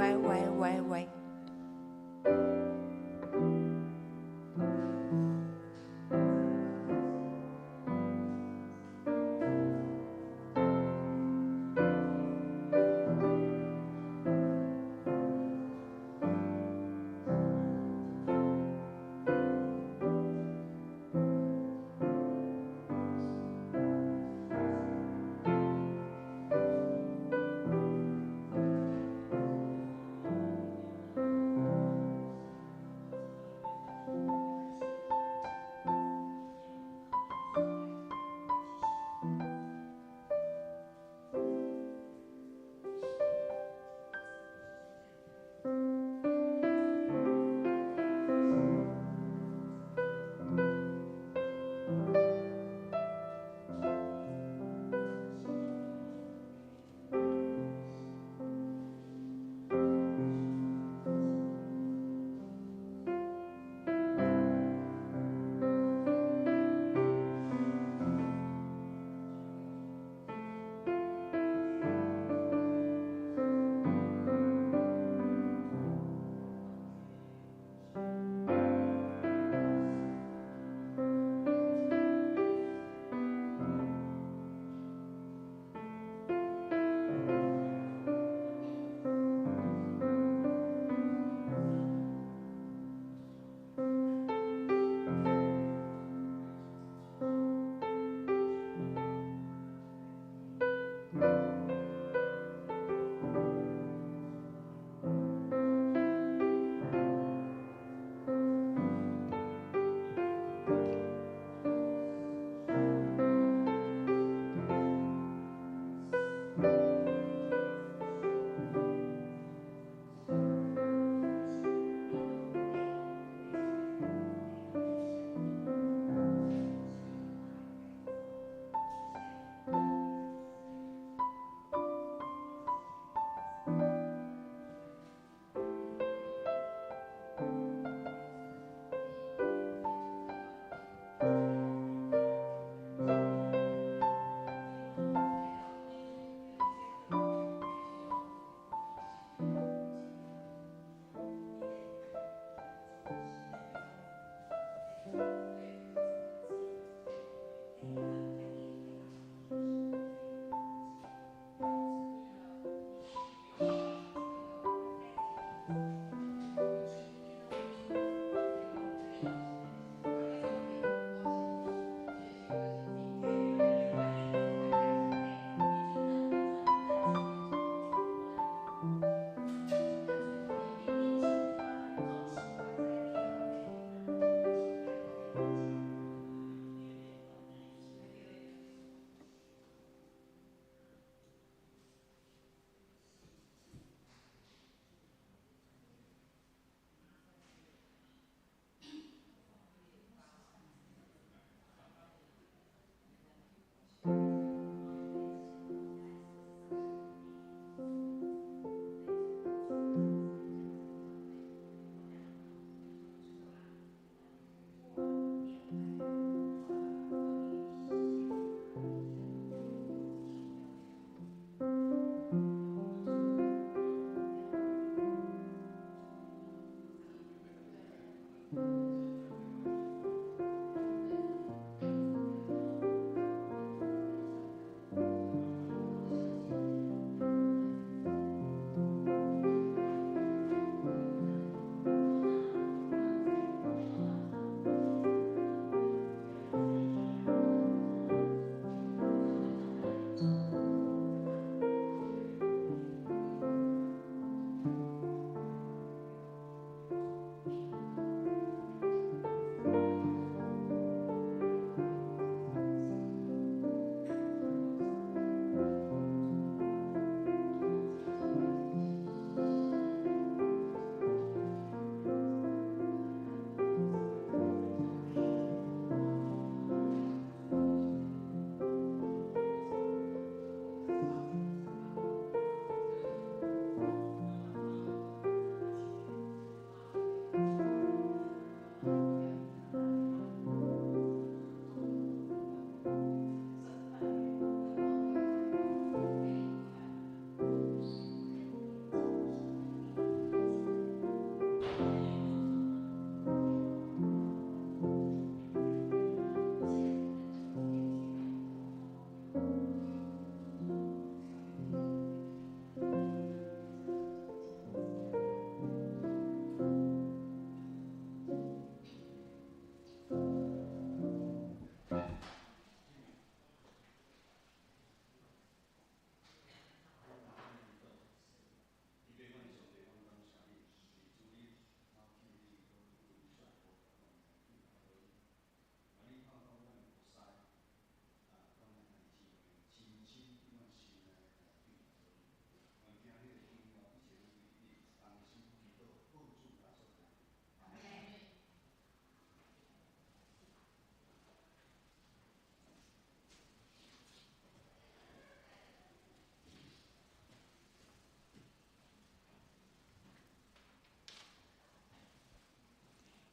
Y Y Y Y。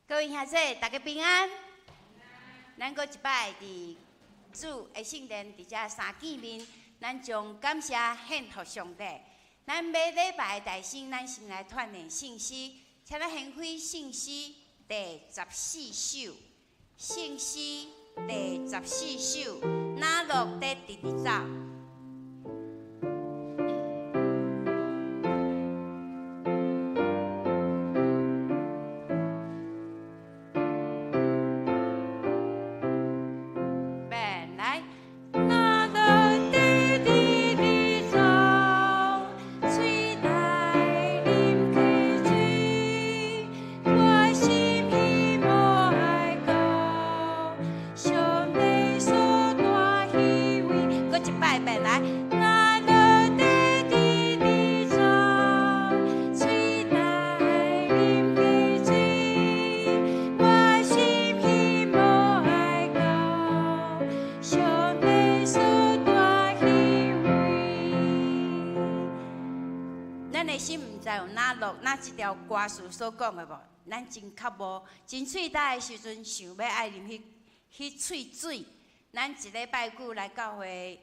各位兄弟，大家平安。咱閣一擺佇主的聖殿佇遮相見面，咱將感謝獻予上帝。咱每禮拜大先，咱先來串聯聖詩，請咱掀開聖詩第十四首。聖詩第十四首，哪樂佇直直走。那這條歌詞所講的無？咱真較無真喙焦的時陣，想欲愛啉彼喙水。咱一禮拜久來教會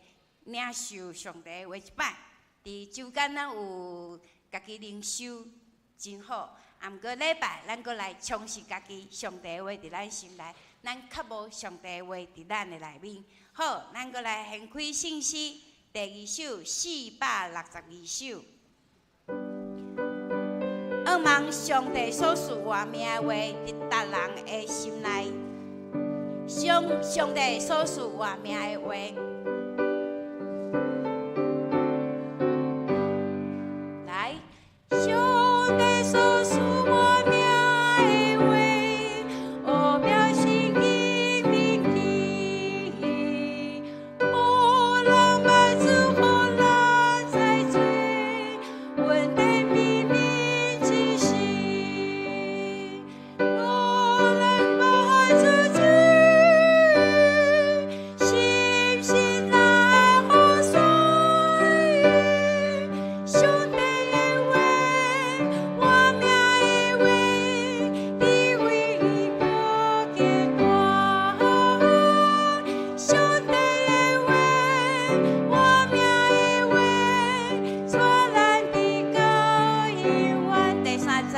領受上帝的話一擺，佇週間咱有家己靈修，真好。啊，毋過禮拜咱閣來充實家己，上帝的話佇咱心內，咱較無上帝的話佇咱的內面。好，咱閣來掀開聖詩第二首462首。向望上帝所賜活命的話，佇逐人的心內。上帝所賜活命的話。來，上帝所賜活命的話，奧妙聖經銘記，予人捌主，予人知罪，穩定秘密之事，予人捌主，深信來予選，上帝的話，活命的話，智慧無極大。上帝的話，活命的話，帶咱直到永遠。第三節。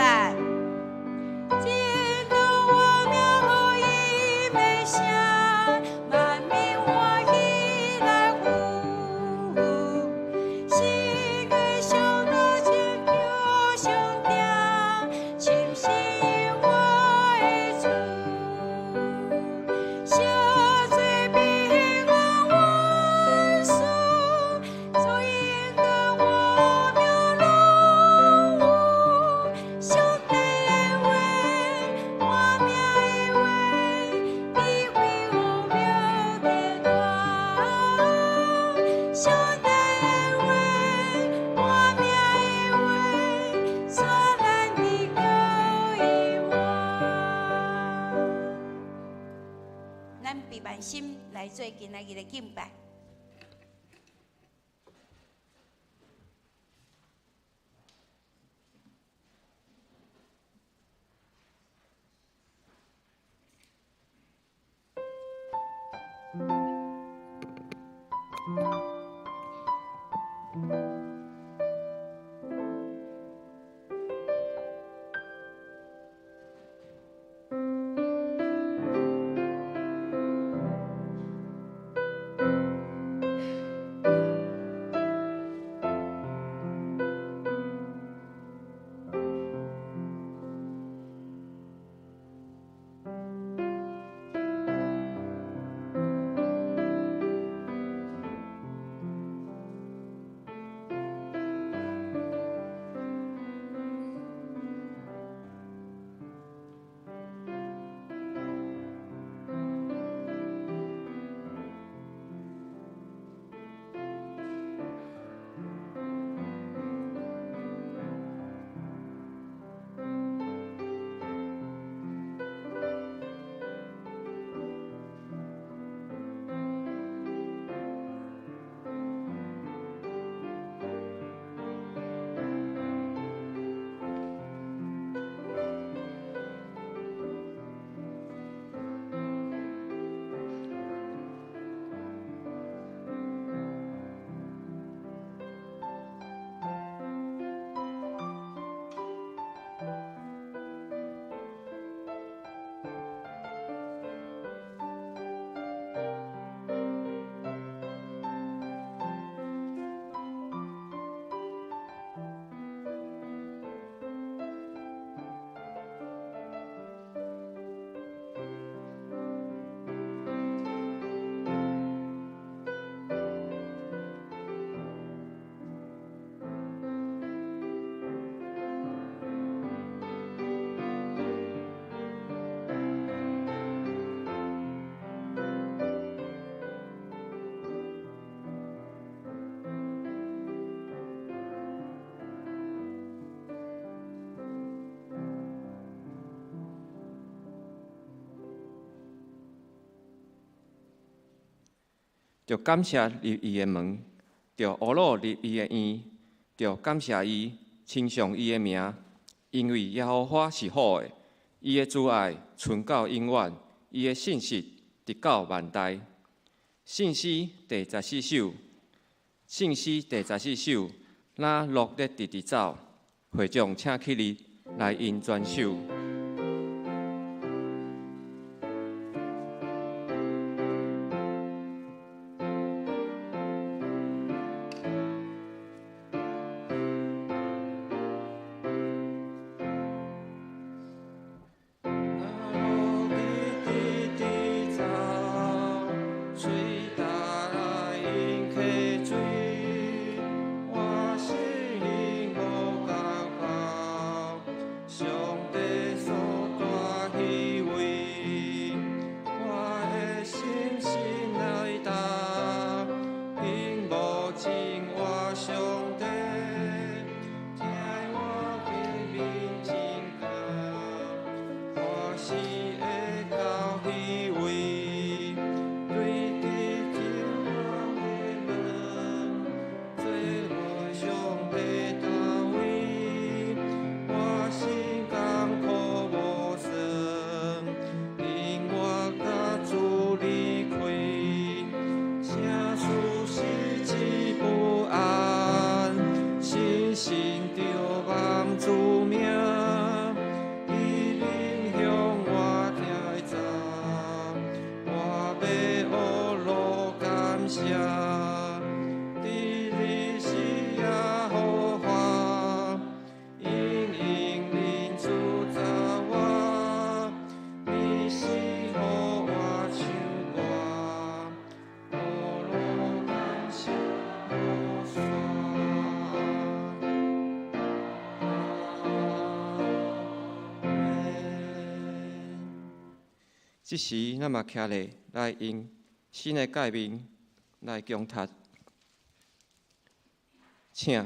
真道活命福音的聲，萬民歡喜來赴。世界上路請求上定，深信我的主。小罪平安萬事，做應該活命攏有。上帝的話，活命的話，智慧奧妙極大。上帝的話，活命的話，帶咱直到永遠。咱閉目心來做今仔日的敬拜。著感謝入伊的門，著呵咾入伊的院，著感謝伊，稱頌伊的名，因為耶和華是好的，伊的慈愛存到永遠，伊的信實直到萬代。聖詩第十四首，聖詩第十四首，若鹿咧直直走，會眾請起立來吟全首。這時，咱嘛徛咧來用新的誡命來共讀，請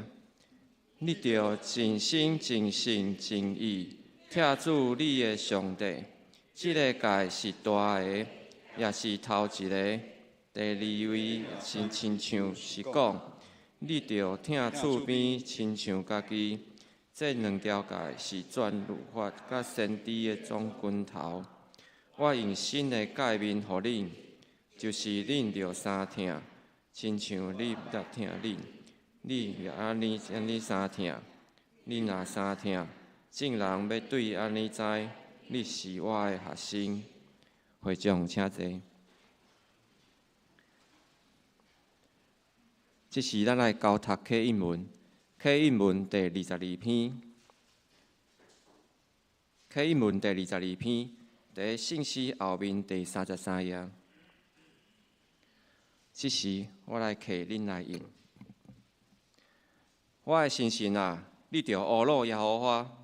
你著盡心、盡性、盡意疼主你的上帝。這个誡是大个，也是頭一个。第二位是親像是講，你著疼厝邊親像家己。這兩條誡是全律法佮先知的總根頭。我用新的誡命予恁，就是恁著相疼，親像恁若疼恁，恁也按呢按呢相疼。恁若相疼，眾人欲對按呢知，你是我的學生。會長，請坐。這時，咱來交讀啟應文，啟應文第二十二篇，啟應文第二十二篇。佇聖詩後面第三十三頁。這時，我來課恁來吟。我的心神啊，你著呵咾耶和華。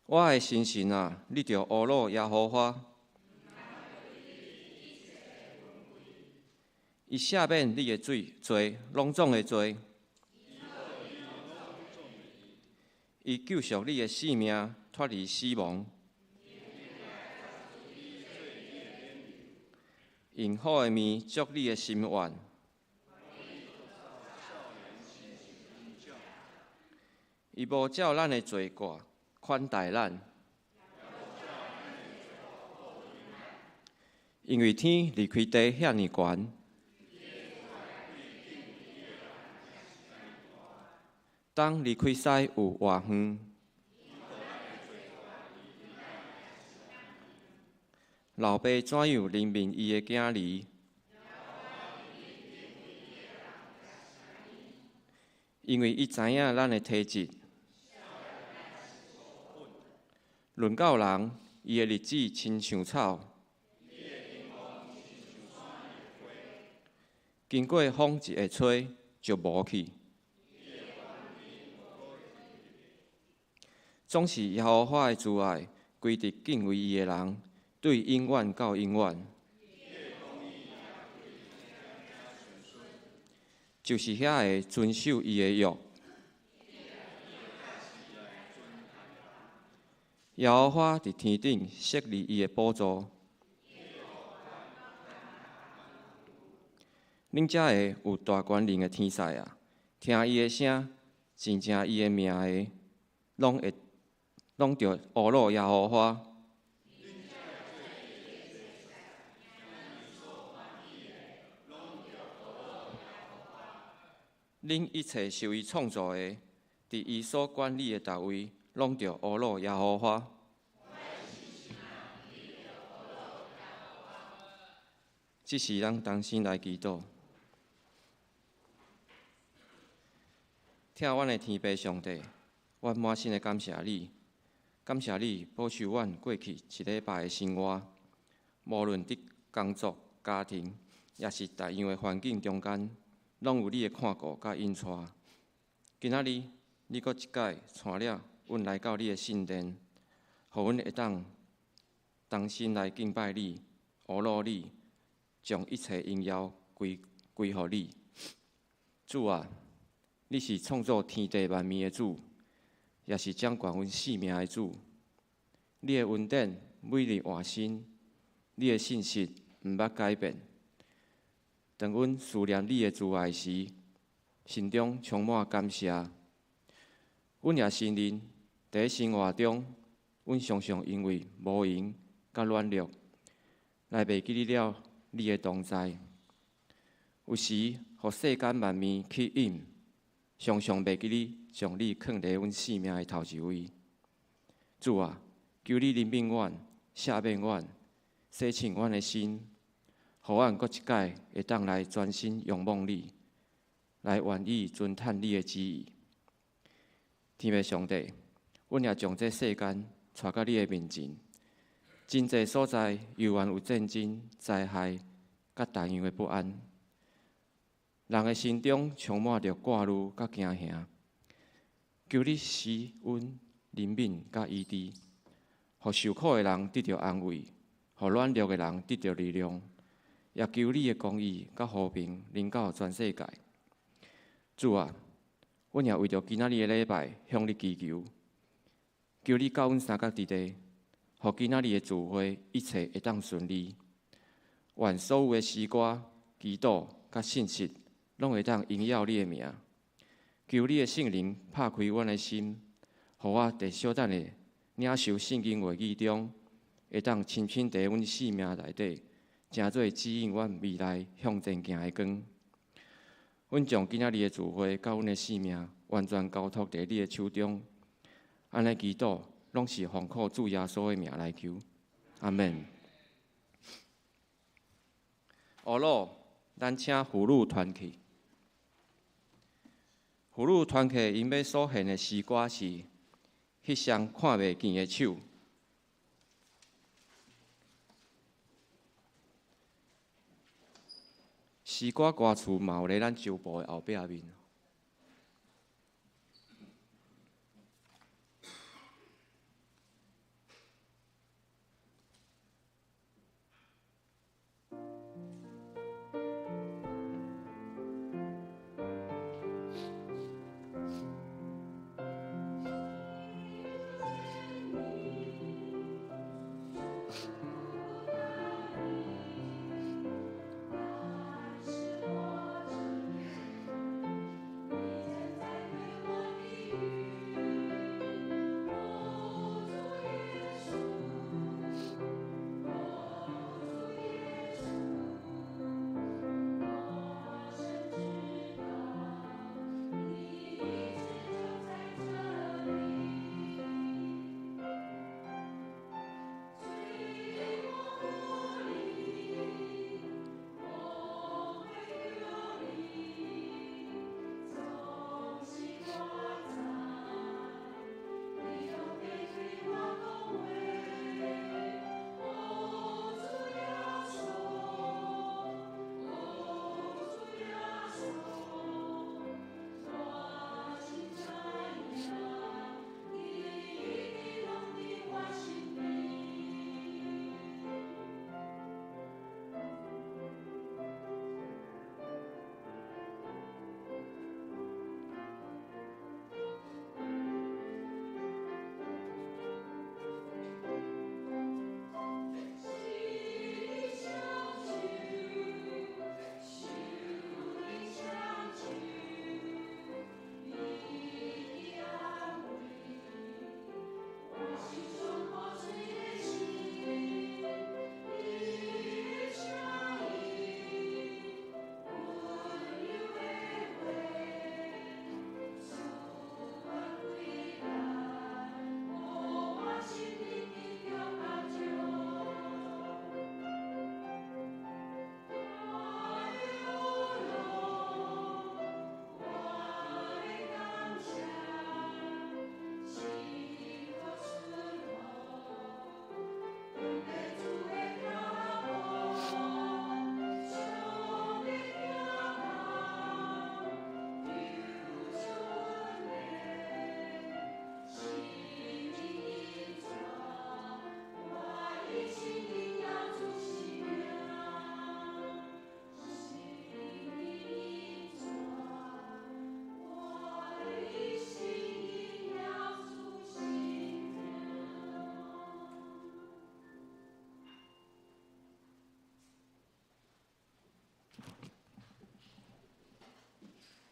我的心神啊，你著呵咾耶和華。伊赦免你的罪，罪，攏總的罪。伊救贖你的性命，脫離死亡。用好的物足你的心願。伊無照咱的罪過款待咱，因為天離開地遐爾懸。東離開西有偌遠？老爸怎樣憐憫伊的囝兒？因為伊知影咱的體質。論到人，伊的日子親像草，經過風一下吹就無去。總是耶和華的慈愛歸佇敬畏伊的人，對永遠到永遠。就是遐个遵守伊的約，耶和華佇天頂設立伊的寶座。恁遮个有大權能的天使啊，聽伊的聲，認正伊的名的，攏會攏著呵咾耶和華。恁一切受伊創造的，佇伊所管理的逐位，攏著呵咾耶和華。這時，咱同心來祈禱。疼阮的天父上帝，阮滿心的感謝你，感謝你保守阮過去一禮拜的生活，無論佇工作、家庭，抑是逐樣的環境中間，攏有你的看顧佮引帶。今仔日，你閣一擺帶領阮來到你的聖殿，予阮會當同心來敬拜你、呵咾你，將一切榮耀歸歸予你。主啊，你是創造天地萬物的主，也是掌管阮性命的主。你的恩典每日換新，你的信實毋捌改變。當阮思念你的慈愛時，心中充滿感謝。阮也承認，佇生活中，阮常常因為無閒佮軟弱，來袂記得了你的同在。有時，予世間萬物吸引，常常袂記得將你囥佇阮性命的頭一位。主啊，求你憐憫阮，赦免阮，洗淨阮的心，予阮閣一擺會當來專心仰望你，來願意遵趁你的旨意。天父上帝，阮也將這世間帶到你的面前。真濟所在猶原有戰爭、災害，佮逐樣的不安。人的心中充滿著掛慮佮驚嚇。求你施恩憐憫佮醫治，予受苦的人得著安慰，予軟弱的人得著力量。也求你的公義佮和平臨到全世界。主啊，阮也為著今仔日的禮拜向你祈求，求你佮阮相佮佇地，予今仔日的聚會一切會當順利。願所有的詩歌、祈禱佮信息，攏會當榮耀你的名。求你的聖靈拍開阮的心，予我佇小等下領受聖經話語中，會當深深佇阮生命內底，成做指引阮未來向前行的光。阮將今仔日的聚會佮阮的生命完全交託佇你的手中，按呢祈禱，攏是奉靠主耶穌的名來求，阿們。呵咾，咱請婦女團契。婦女團契𪜶欲所獻的詩歌是《彼雙看袂見的手》。詩歌歌詞嘛有咧咱周報的後壁面。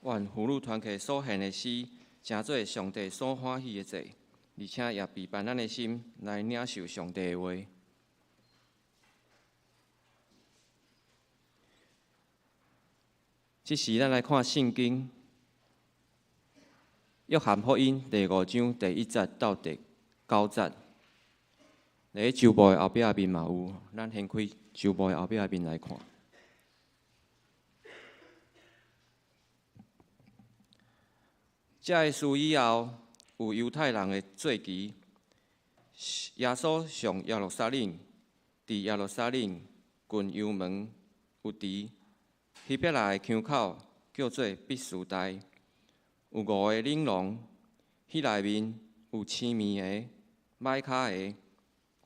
願婦女團契所獻的詩，成做上帝所歡喜的祭，而且也備辦咱的心來領受上帝的話。這時，咱來看聖經，約翰福音第五章第一節到第九節。佇咧周報的後壁面嘛有，咱掀開周報的後壁面來看。這个事以後，有猶太人的節期，耶穌上耶路撒冷，佇耶路撒冷近羊門有池，希伯來的腔口叫做彼斯大，有五个冷廊，彼內面有青面的、䆀跤的、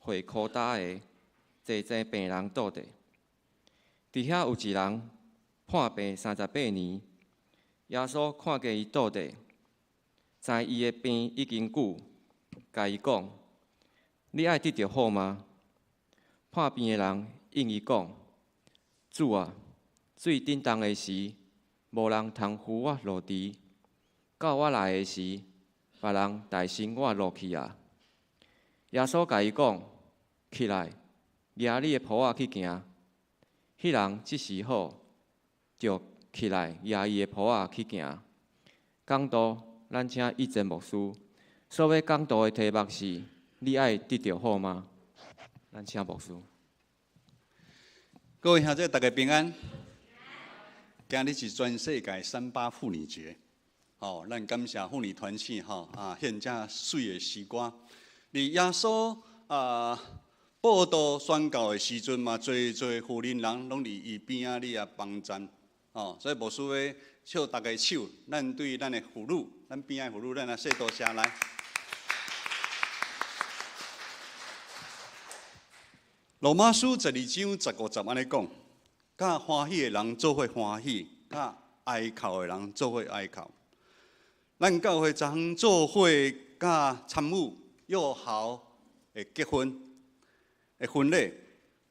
血箍焦的，濟濟病人倒佇。佇遐有一人破病38年，耶穌看見伊倒佇，知伊的病已經久，共伊講：你愛得著好嗎？破病的人應伊講：主啊，水振動的時，無人通扶我落池；到我來的時，別人代先我落去啊。耶穌共伊講：起來，舉你的鋪仔去行。彼人這時好，就起來舉伊的鋪仔去行。講道，咱請一真牧師。所欲講道的題目是：你愛得著好嗎？咱請牧師。各位兄弟，大家平安。今日是全世界三八婦女節，吼，咱感謝婦女團契吼啊，獻這媠的詩歌。佇耶穌啊報道宣教的時陣嘛，濟濟婦人攏佇伊邊仔咧啊幫贊，吼，所以牧師欲笑大家手，咱對咱的婦女，咱邊仔婦女，咱來說多謝來。羅馬書12章15節按呢講。佮歡喜的人做伙歡喜，佮哀哭的人做伙哀哭。咱教會昨昏做伙佮參與幼豪的結婚的婚禮，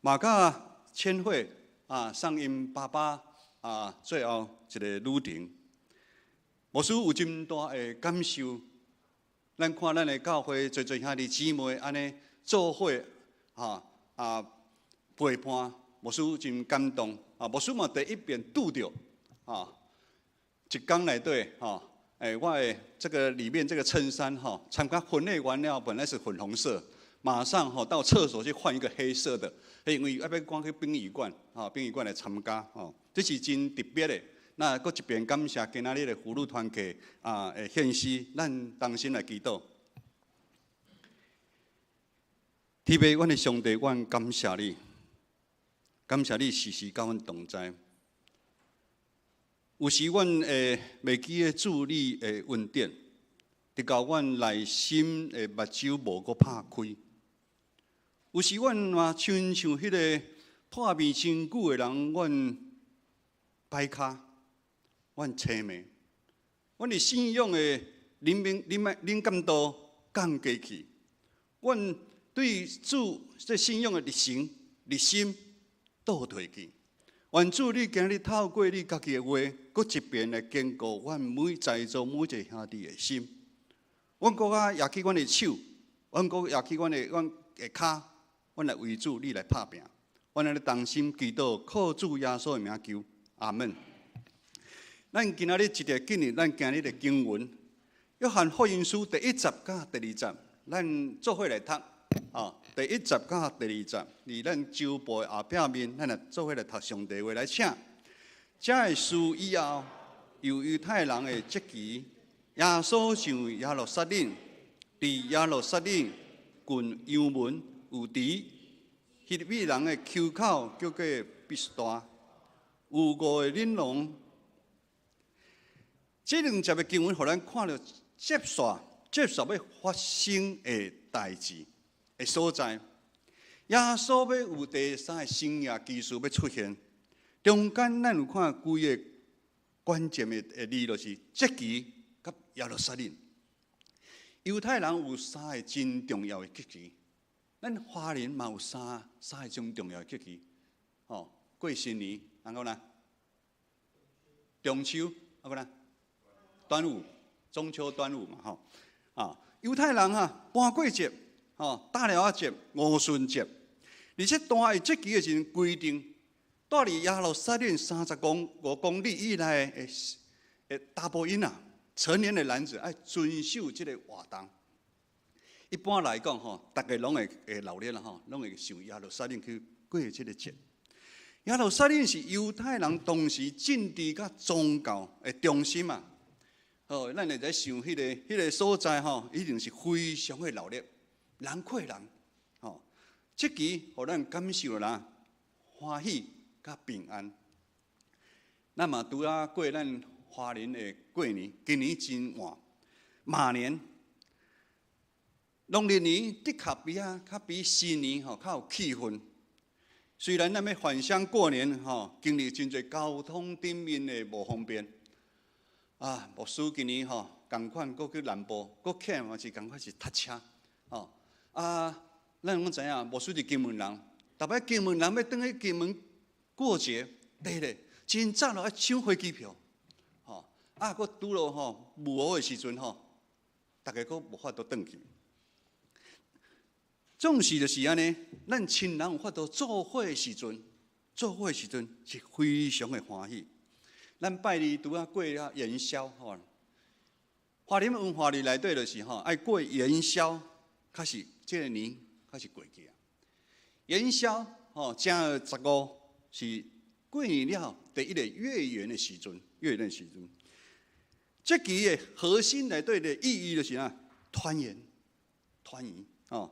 嘛佮千惠啊送𪜶爸爸啊最後一个旅程。牧師有真大的感受，咱看咱的教會濟濟兄弟姊妹按呢做伙哈啊陪伴。牧師真感動啊！牧師嘛第一遍拄著啊，一工內底吼，我的這個裡面這個襯衫吼，參加婚禮完了，本來是粉紅色，馬上吼到廁所去換一個黑色的，因為欲趕去殯儀館，吼殯儀館來參加吼，這是真特別的。那閣一遍感謝今仔日的婦女團契啊，的獻詩，咱同心來祈禱。天父，阮的上帝，阮感謝你。感謝你時時佮阮同在。有時阮會袂記得主你的恩典，直到阮內心的目睭無閣拍開。有時阮嘛親像彼个破病真久的人，阮擺跤，阮凄迷，阮佇信仰的靈敏、靈敏、敏感度降低去。阮對主這信仰的熱誠、熱心倒退去。願主你今日透過你家己的話，閣一遍來堅固阮每在座每一個兄弟的心。阮閣較舉起阮的手，阮閣舉起阮的跤，阮來為主你來拍拚。阮按呢同心祈禱，靠主耶穌的名求，阿門。咱今仔日直接進入咱今日的經文，約翰福音書第一節佮第二節，咱做伙來讀。啊，第一節佮第二節，佇咱周報的後壁面，咱來做伙來讀上帝話來請。這个事以後，有猶太人的節期，耶穌上耶路撒冷，佇耶路撒冷近羊門有池，希利人的丘口叫做彼斯大，有五个冷廊。這兩節的經文，予咱看著接續接續欲發生的代誌的所在。耶穌欲有第三个神蹟奇事欲出現，中間咱有看幾個關鍵的字，就是節期佮耶路撒冷。猶太人有三个真重要的節期，咱華人嘛有三個真重要的節期，吼，過新年，按閣呢？中秋，按閣呢？端午，中秋端午嘛，吼啊，猶太人啊，搬過節，吼，大寮仔節、五旬節，而且大的節期的時陣規定，蹛佇耶路撒冷35公里以內的查埔囡仔，成年的男子愛遵守這个活動。一般來講吼，逐家攏會鬧熱啦吼，攏會上耶路撒冷去過這个節。耶路撒冷是猶太人當時政治佮宗教的中心啊。哦，咱會使想彼个所在吼，一定是非常的鬧熱，人過人。吼，這期予咱感受啦，歡喜佮平安。咱嘛拄仔過咱華人的過年，今年真換馬年。農曆年的確比新年吼較有氣氛。雖然咱欲返鄉過年吼，經歷真濟交通頂面的無方便。啊，牧師今年吼仝款，閣去南部，閣起來嘛是仝款是塞車。吼啊，咱攏知影，牧師是金門人，逐擺金門人欲轉去金門過節，對咧，真早就愛搶飛機票。吼啊，閣拄著吼霧雨的時陣吼，逐家閣無法度轉去。總是就是按呢，咱親人有法度做伙的時陣，做伙的時陣是非常的歡喜。咱拜二拄仔過了元宵吼，華人文化裡內底就是吼，愛過元宵，較是這个年較是過去啊。元宵吼，正月十五是過年了第一個月圓的時陣，月圓的時陣。這期的核心內底的意義就是啥？團圓，團圓哦，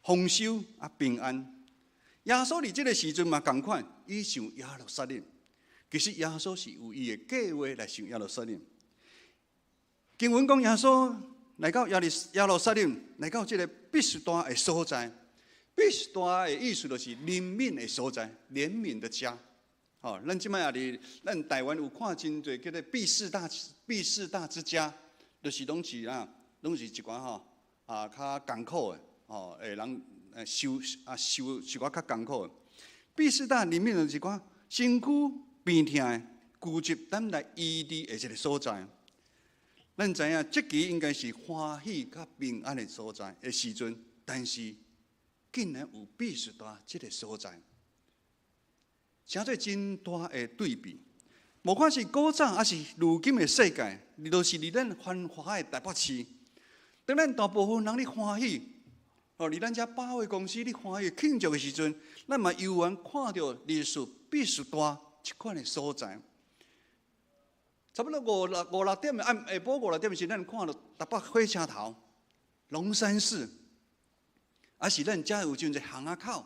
豐收啊，平安。耶穌佇這个時陣嘛仝款，伊上耶路撒冷。其實耶穌是有伊的計劃來上耶路撒冷。經文講耶穌來到耶路撒冷，來到這个畢士大的所在。畢士大的意思就是憐憫的所在，憐憫的家。吼，咱這擺也佇咱台灣有看真濟叫做畢士大之家，就是攏是啊，攏是一寡吼啊較艱苦的吼，的人受啊受一寡較艱苦的。畢士大裡面就是一寡身軀病痛的孤疾等待醫治的一个所在。咱知影，這期應該是歡喜佮平安的所在的時陣，但是竟然有畢士大這个所在，成做真大的對比。無管是古早抑是如今的世界，就是佇咱繁華的台北市。當咱大部分人咧歡喜，哦，佇咱遮百貨公司咧歡喜慶祝的時陣，咱嘛猶原看著歷史畢士大這款的所在。差不多五六點暗下晡五六點時，咱看著台北火車頭龍山寺，抑是咱遮有真濟巷仔口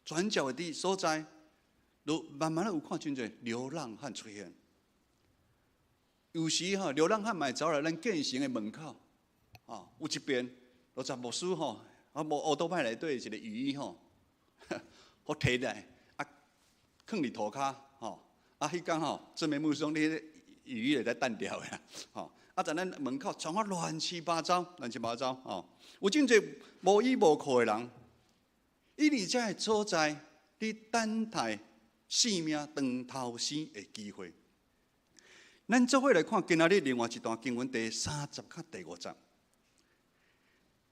轉角的所在，都慢慢仔有看真濟流浪漢出現。有時吼，流浪漢嘛會走來咱建成的門口，吼，有一邊落十牧師吼，啊無烏多擺內底一个雨衣吼，予提來，啊，囥佇塗跤吼，啊，彼工吼，鄭明牧師講你雨衣會使撣掉的啦，吼，啊，在咱門口創啊亂七八糟，亂七八糟，吼，有真濟無依無靠的人，伊佇遮个所在，佇等待性命當頭生的機會。咱做伙來看今仔日另外一段經文，第三節佮第五節。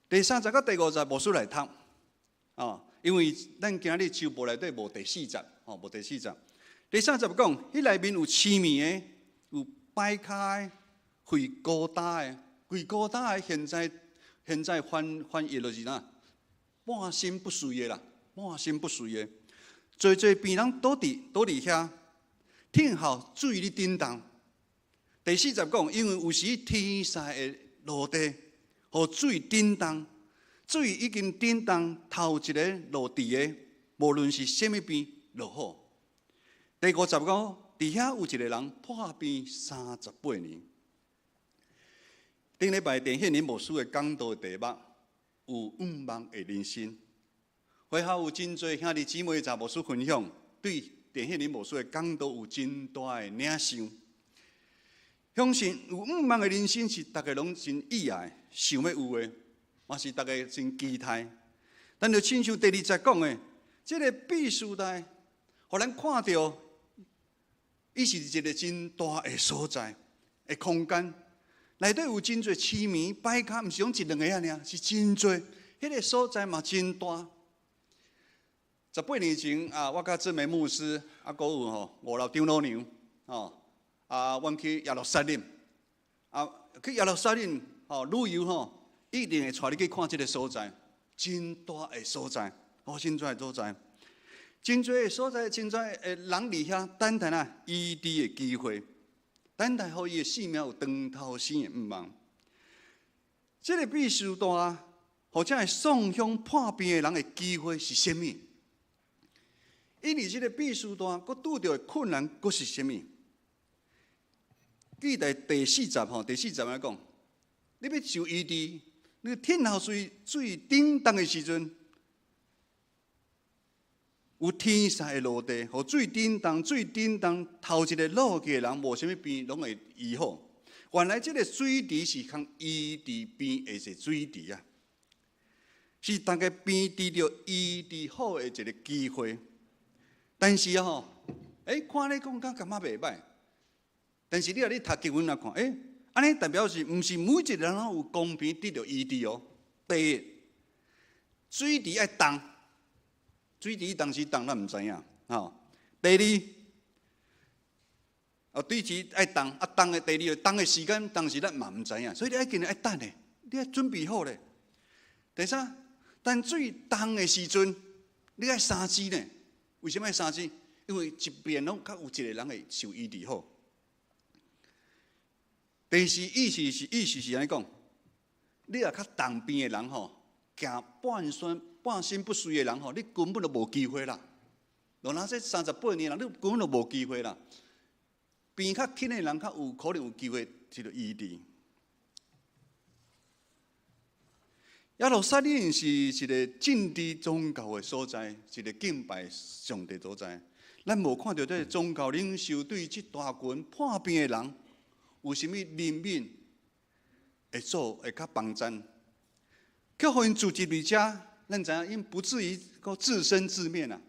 第三節佮第五節牧師來讀，哦，因為咱今日手簿內底無第四節，吼，無第四節。第三節講，彼內面有痴迷的，有擺跤的，跪孤焦的，跪孤焦的，現在翻譯就是啥？半身不遂的啦，半身不遂的，濟濟病人倒佇遐，聽候水咧振動。第四節講，因為有時天使會落地，予水振動，水已經振動，頭一个落地的，無論是啥物病，就好。第五節講，佇遐有一个人破病38年。頂禮拜鄧憲林牧師的講道題目有向望的人生，會後有真濟兄弟姊妹在牧師分享，對鄧憲林牧師的講道有真大的領受。相信有向望的人生是逐家攏真意愛、想欲有的，嘛是逐家真期待。但就親像第二節講的，這个畢士大，予咱看著，伊是一个真大的所在的空間。內底有真濟市民擺跤，毋是講一兩个爾，是真濟。彼個所在嘛真大。18年前啊，我佮志梅牧師啊，閣有吼五樓長老娘吼啊，阮去耶路撒冷啊，去耶路撒冷吼旅遊吼，一定會帶你去看這个所在，真大的所在，哦，真大的所在，真濟的所在，真濟的人佇遐等待啊醫治的機會，等待予伊的性命有當頭生的向望。這个彼斯大，予這个喪鄉破病的人的機會是啥物？伊佇這个彼斯大，閣拄著的困難，閣是啥物？記得第四節吼，第四節來講，你欲受醫治，你天后水水振動的時陣，有天使會落地，予水振動，水振動，頭一个落去的人，無啥物病，攏會醫好。原來這个水池是通醫治病的一个水池啊，是逐个病得著醫治好的一个機會。但是啊吼，欸，看你講敢感覺袂䆀，但是你若你讀經文來看，欸，按呢代表是毋是每一个人攏有公平得著醫治哦？第一，水池愛動，水池當時動咱毋知影，吼。第二，哦，水池愛動，啊動的第二個動的時間，當時咱嘛毋知影，所以你愛緊愛等咧，你愛準備好咧。第三，當水動的時陣，你愛三思呢。為啥物愛三思？因為一邊攏較有一個人會受醫治好。第四，意思是按呢講，你若較重病的人吼，行半身不遂的人吼，你根本就無機會啦。若若這38年人，你根本就無機會啦。病較輕的人較有可能有機會得著醫治。耶路撒冷是一个政治宗教的所在，一个敬拜上帝所在。咱無看著這个宗教領袖對這大群破病的人有啥物憐憫，會做會較幫贊，卻予𪜶住入來遮，咱知影𪜶不至於閣自生自滅啊。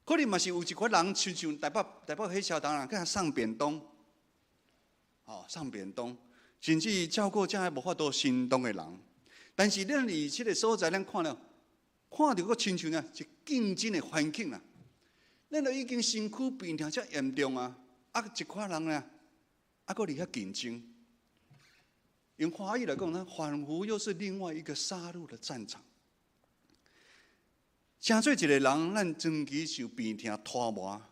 可能嘛是有一寡人，親像台北火車頭人，去予送便當，吼，送便當，甚至照顧這个無法度行動的人。但是咱佇這个所在，咱看了，看著閣親像呢，一競爭的環境啦。咱都已經身軀病痛遮嚴重啊，啊，一寡人呢，啊，閣佇遐競爭。用華語來講呢，仿佛又是另外一個殺戮的戰場。成做一個人，咱長期受病痛拖磨，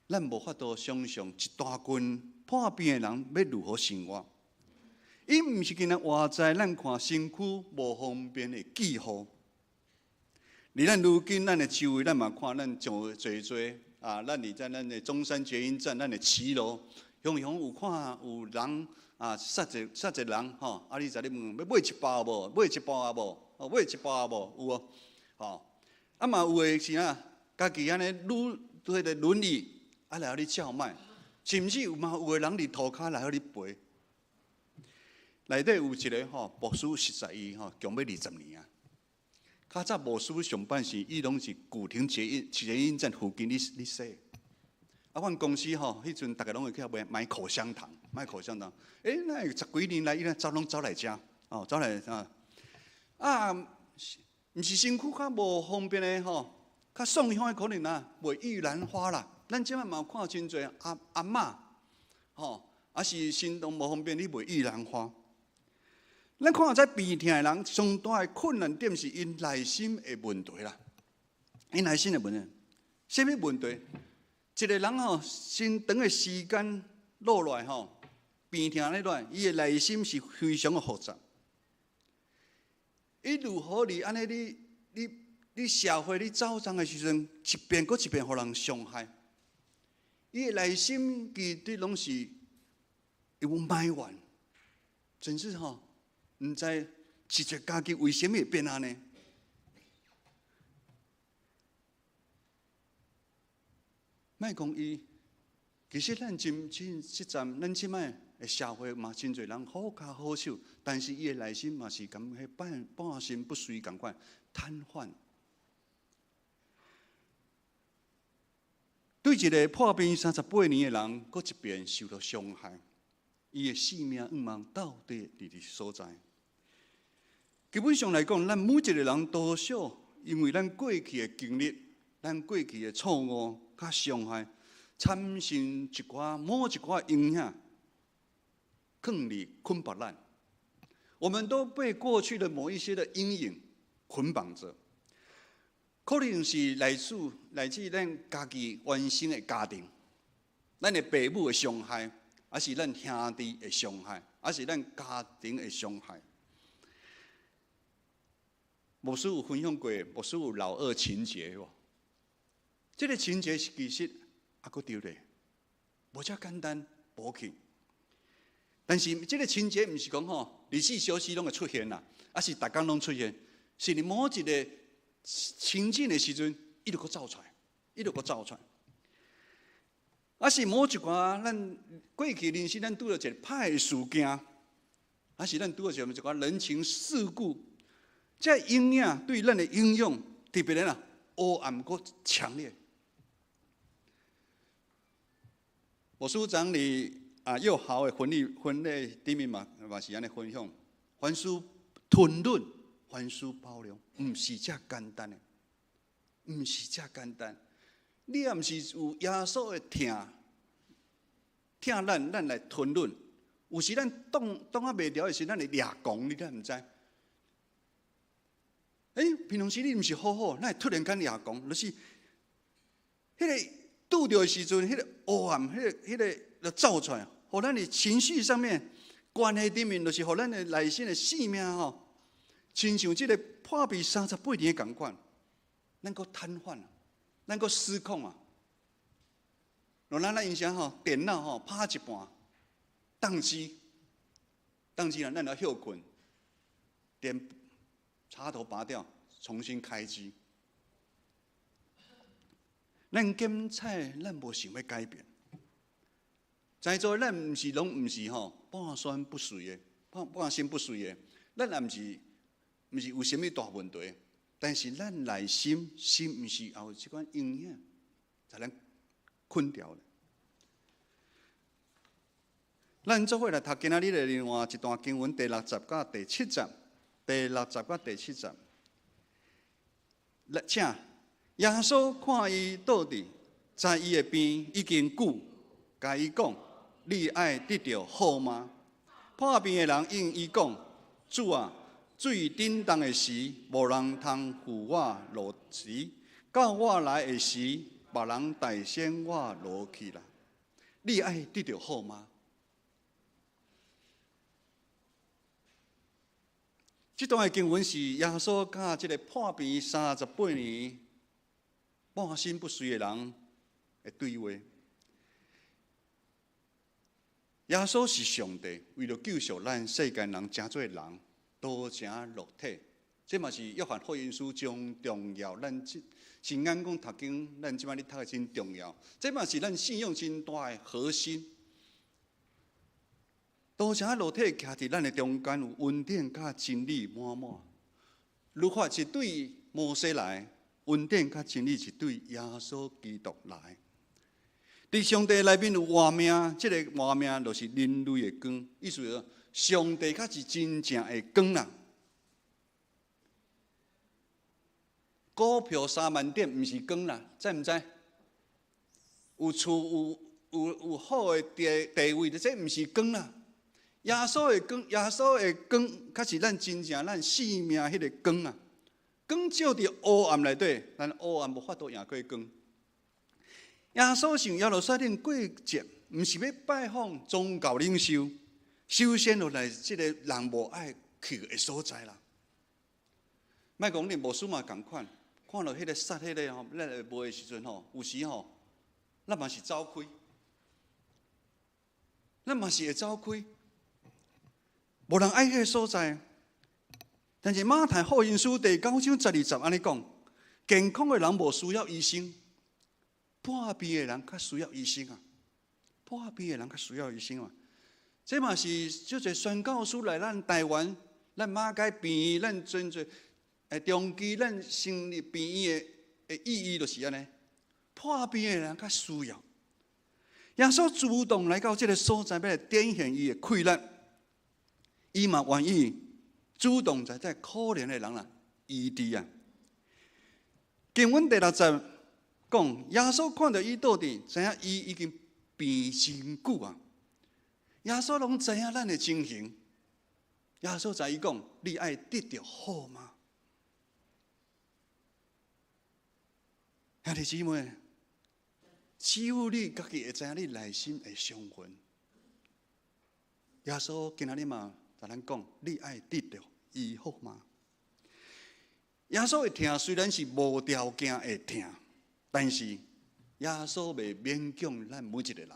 咱無法度想象一大群破病的人欲如何生活。伊毋是干焦活在咱看身軀無方便的記號。而咱如今咱的周圍，咱嘛看咱上濟濟啊，咱佇在咱的中山捷運站，咱的騎樓，常常有看有人啊，殺一殺一人吼，啊，你知你問欲買一包無？買一包啊無？哦，買一包啊無？有無？吼，啊嘛有的是啊，家己按呢擼彼个輪椅啊來予你叫賣，甚至有嘛有的人佇塗跤來予你陪。內底有一个吼牧師，實在伊吼強欲20年啊。較早牧師上班時，伊攏是舊亭捷運站附近咧洗。啊，阮公司吼，彼陣逐个攏會去遐買口香糖，買口香糖。欸，哪會十幾年來，伊走攏走來遮，哦，走來啊。啊，毋是身軀較無方便的吼，較送香的可能啊，賣玉蘭花啦。咱這擺嘛有看真濟阿阿嬤，吼，啊是行動無方便，你賣玉蘭花。咱看這病痛的人，上大的困難點是𪜶內心的問題啦。𪜶內心的問題，啥物問題？一個人吼，真長的時間落來吼，病痛咧落來，伊的內心是非常的複雜。伊如何佇按呢？你社會你走動的時陣，一遍閣一遍予人傷害。伊的內心其實攏是有埋怨，甚至吼。毋知自責家己為啥物會變按呢？莫講伊，其實咱真真實在，咱這擺的社會嘛，真濟人好跤好手，但是伊的內心嘛是感覺半身不遂仝款癱瘓。對一個破病38年的人，閣一遍受到傷害。伊的性命愿望到底佇佇所在？基本上來講，咱每一個人多少，因為咱過去的經歷、咱過去的錯誤佮傷害，產生一寡某一寡影響，囥佇捆綁咱。我們都被過去的某一些的陰影捆綁着，可能是來自咱家己原生的家庭，咱的爸母的傷害，抑是咱兄弟的傷害，抑是咱家庭的傷害。牧師有分享過，牧師有老二情結無？這個情結是其實猶閣佇咧，無遮簡單無去。但是這個情結毋是講吼，24小時攏會出現啦，抑是逐工攏出現，是佇某一個情境的時陣，伊就閣走出來，伊就閣走出來。抑是某一寡咱過去人生，咱拄著一個歹事件，抑是咱拄著一寡人情世故，這陰影對咱的影響特別啦，黑暗閣強烈。牧師長佇啊，幼豪的婚禮頂面嘛是按呢分享，凡事吞忍，凡事包容，毋是遮簡單的，毋是遮簡單。你也毋是有耶穌的疼，疼咱，咱來吞忍。有時咱擋啊袂牢的時，咱會掠狂，你敢毋知？欸，平常時你毋是好好，咱會突然間掠狂，就是彼個拄著的時陣，彼個黑暗，彼個就走出來，予咱的情緒上面、關係頂面，就是予咱的內心的性命吼，親像這個破病38年仝款，咱閣癱瘓啊，咱閣失控啊。若咱因啥吼，電腦吼拍一半，當機，當機了，咱來歇睏，電插頭拔掉，重新開機。咱檢採，咱無想欲改變。在座咱毋是攏毋是吼半身不遂的，半身不遂的，咱也毋是有啥物大問題，但是咱內心是毋是也有這款陰影，在咱困牢咧？咱做伙來讀今仔日的另外一段經文，第六節佮第七節，第六節佮第七節。來，請耶穌看伊倒佇，知伊的病已經久，共伊講：你愛得著好嗎？破病的人應伊講：主啊，水振動的時，無人通扶我落池；到我來的時，別人帶先我落去啦。你愛得著好嗎？這段的經文是耶穌佮這個破病38年、半身不遂的人的對話。耶穌是上帝，為著救贖咱世間人，成做人，道成肉體。這嘛是約翰福音書中重要。咱這新眼講讀經，咱這擺咧讀的真重要。這嘛是咱信仰真大的核心。道成肉體徛佇咱的中間，有恩典佮真理滿滿。律法是對摩西來，恩典佮真理是對耶穌基督來。佇上帝內面有活命，這個活命就是人類的光，意思說上帝較是真正的光啦。股票3萬點毋是光啦，知毋知？有厝有好的地位，這毋是光啦。耶穌的光，耶穌的光，較是咱真正咱生命彼個光啊！光照佇黑暗內底，但黑暗無法度贏過光。耶穌上耶路撒冷過節，毋是欲拜訪宗教領袖，首先就來這個人無愛去的所在啦。莫講恁牧師嘛仝款，看著彼個殺彼個吼，咱會賣的時陣吼，有時吼，咱嘛是走開，咱嘛是會走開，無人愛彼個所在。但是馬太福音書第9章12節按呢講，健康的人無需要醫生。破病的人較需要醫生啊！破病的人較需要醫生啊！這嘛是足濟宣教師來咱台灣，咱馬偕病院，咱真濟長期咱成立病院的意義就是按呢。破病的人較需要。耶穌主動來到這个所在，欲來展現伊的氣力。伊嘛願意主動在這可憐的人啦醫治啊。經文第六節講，耶穌看著伊倒佇，知影伊已經病真久啊。耶穌攏知影咱的情形。耶穌知伊講：你愛得著好嗎？兄弟姊妹，只有你家己會知影你內心的傷痕。耶穌今仔日嘛，共咱講：你愛得著醫好嗎？耶穌的疼雖然是無條件的疼，但是耶穌袂勉強咱每一個人。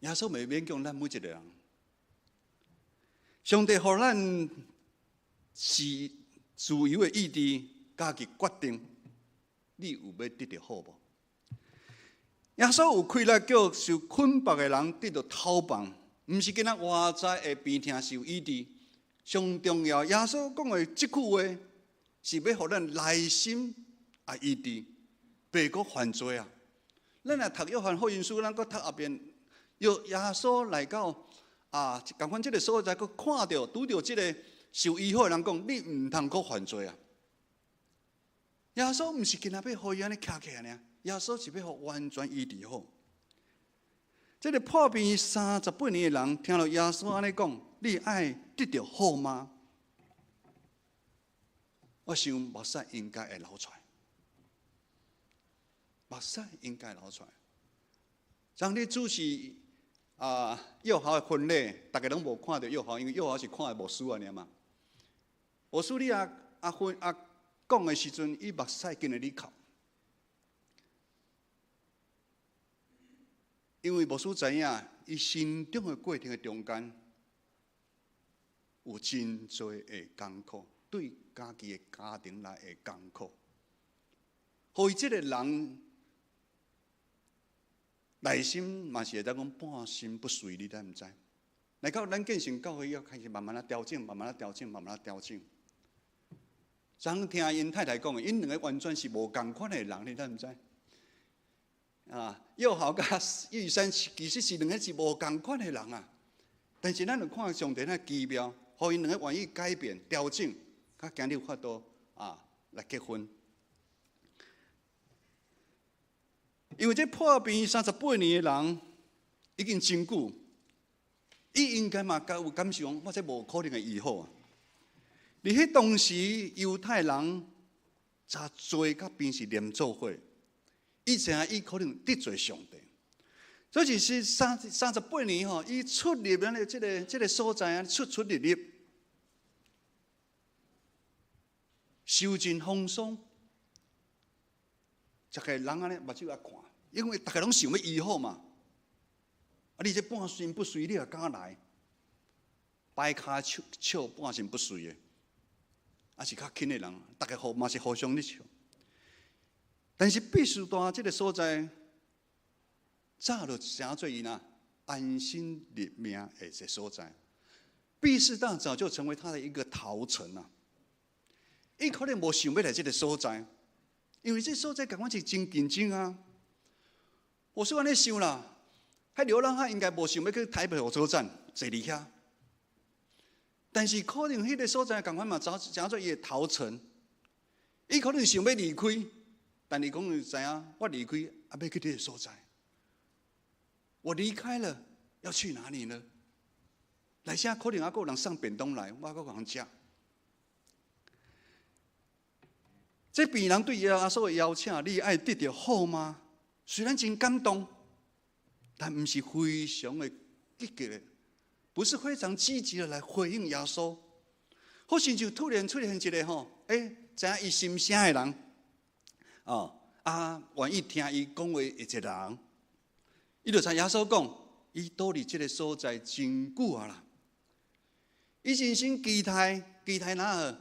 耶穌袂勉強咱每一個人。上帝予咱是自由的意志，家己決定你有欲得著好無？耶穌有氣力叫受捆縛的人得著解放，毋是干焦活在的病痛受醫治。上重要，耶穌講的這句話是欲予咱內心啊醫治，袂閣犯罪啊！咱若讀約翰福音書，咱閣讀後邊，約耶穌來到啊，仝款這个所在，閣看著拄著這个受醫好的人講：你毋通閣犯罪啊！耶穌毋是干焦欲予伊按呢徛起來爾，耶穌是欲予完全醫治好。這个破病38年的人，聽著耶穌按呢講：你愛得著好嗎？我想目屎應該會流出來，目屎應該流出來。當你主持啊約豪的婚禮，逐家攏無看著約豪，因為約豪是看的牧師按呢嘛。牧師你啊啊婚啊講的時陣，伊目屎緊咧咧哭。因為牧師知影，伊成長的過程的中間有真濟的艱苦，對家己的家庭內的艱苦，予伊這個人內心嘛是會當講半身不遂，你知毋知？來到咱建成教會以後，開始慢慢仔調整，慢慢仔調整，慢慢仔調整。昨聽𪜶太太講的，𪜶兩个完全是無仝款的人，你知毋知？啊，約豪佮玉山其實是兩个是無仝款的人啊。但是咱就看上帝那奇妙，予𪜶兩个願意改變、調整，較今日有法度啊來結婚。因為這破病38年的人已經真久，伊應該嘛有感受，我這無可能會醫好啊。佇彼當時，猶太人真濟佮病是連做伙。伊知影伊可能得罪上帝，所以是38年吼，伊出入咱的這个所在啊，出出入入，受盡風霜，逐个人按呢目睭仔看，因為逐个攏想欲醫好嘛。啊，你這半身不遂，你也敢來？擺跤笑笑半身不遂的，啊是較輕的人，逐个互嘛是互相咧笑。但是畢士大這个所在，早就成做伊若安身立命的一个所在。畢士大早就成為他的一個逃城啊！伊可能無想欲來這个所在，因為這所在仝款是真緊張啊。我是按呢想啦，彼流浪漢應該無想欲去台北火車站坐佇遐，但是可能彼个所在仝款嘛，早成做伊的逃城，伊可能想欲離開。但伊講伊知影，我離開啊，欲去佗个所在。我離開了，要去哪裡呢？來遮可能猶閣有人送便當來，我閣共食。這病人對耶穌的邀請，你愛得著好嗎？雖然真感動，但毋是非常的積極的，不是非常積極的來回應耶穌。好像就突然出現一个吼，知影伊心聲的人。哦，啊，願意聽伊講話的一個人，伊就知耶穌講，伊倒佇這个所在真久啊啦。伊真心期待，期待哪好？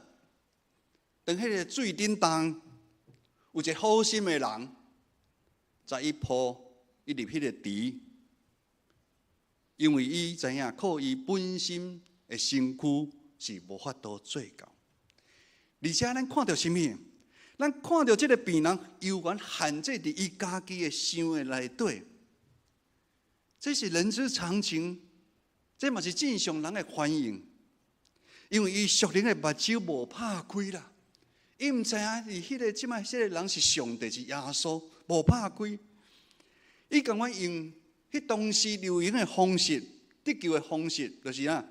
當彼个水頂當有一个好心的人，載伊抱伊入彼个池，因為伊知影靠伊本身的身軀是無法度做到。而且咱看著啥物？咱看著這个病人猶原陷制佇伊家己的想的內底，這是人之常情，這嘛是正常人的反應。因為伊屬靈的目睭無拍開啦，伊毋知影佇彼個這擺這個人是上帝，是耶穌，無拍開。伊共款用彼當時流行的方式，得救的方式，就是啊，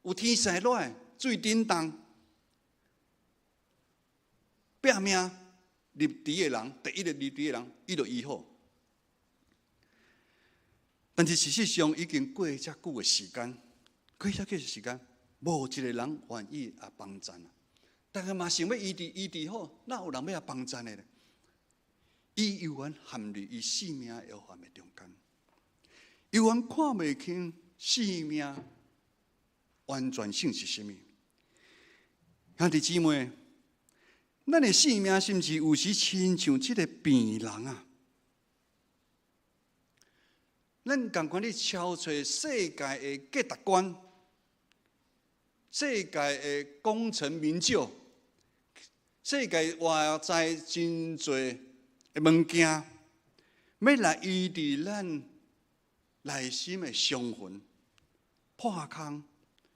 有天生落來，水振動，拼命入池的人，第一个入池的人，伊就醫好。但是事實上已經過遮久的時間，過遮久的時間，無一個人願意來幫贊啊！逐家嘛想欲醫治醫治好，哪有人欲來幫贊的咧？伊猶原陷入伊性命憂患的中間，猶原看袂清生命完全性是啥物。兄弟姊妹，咱的生命是毋是有時親像這个病人啊？咱仝款咧超揣世界的價值觀，世界的功成名就，世界外在真濟的物件，欲來醫治咱內心的傷痕、破空，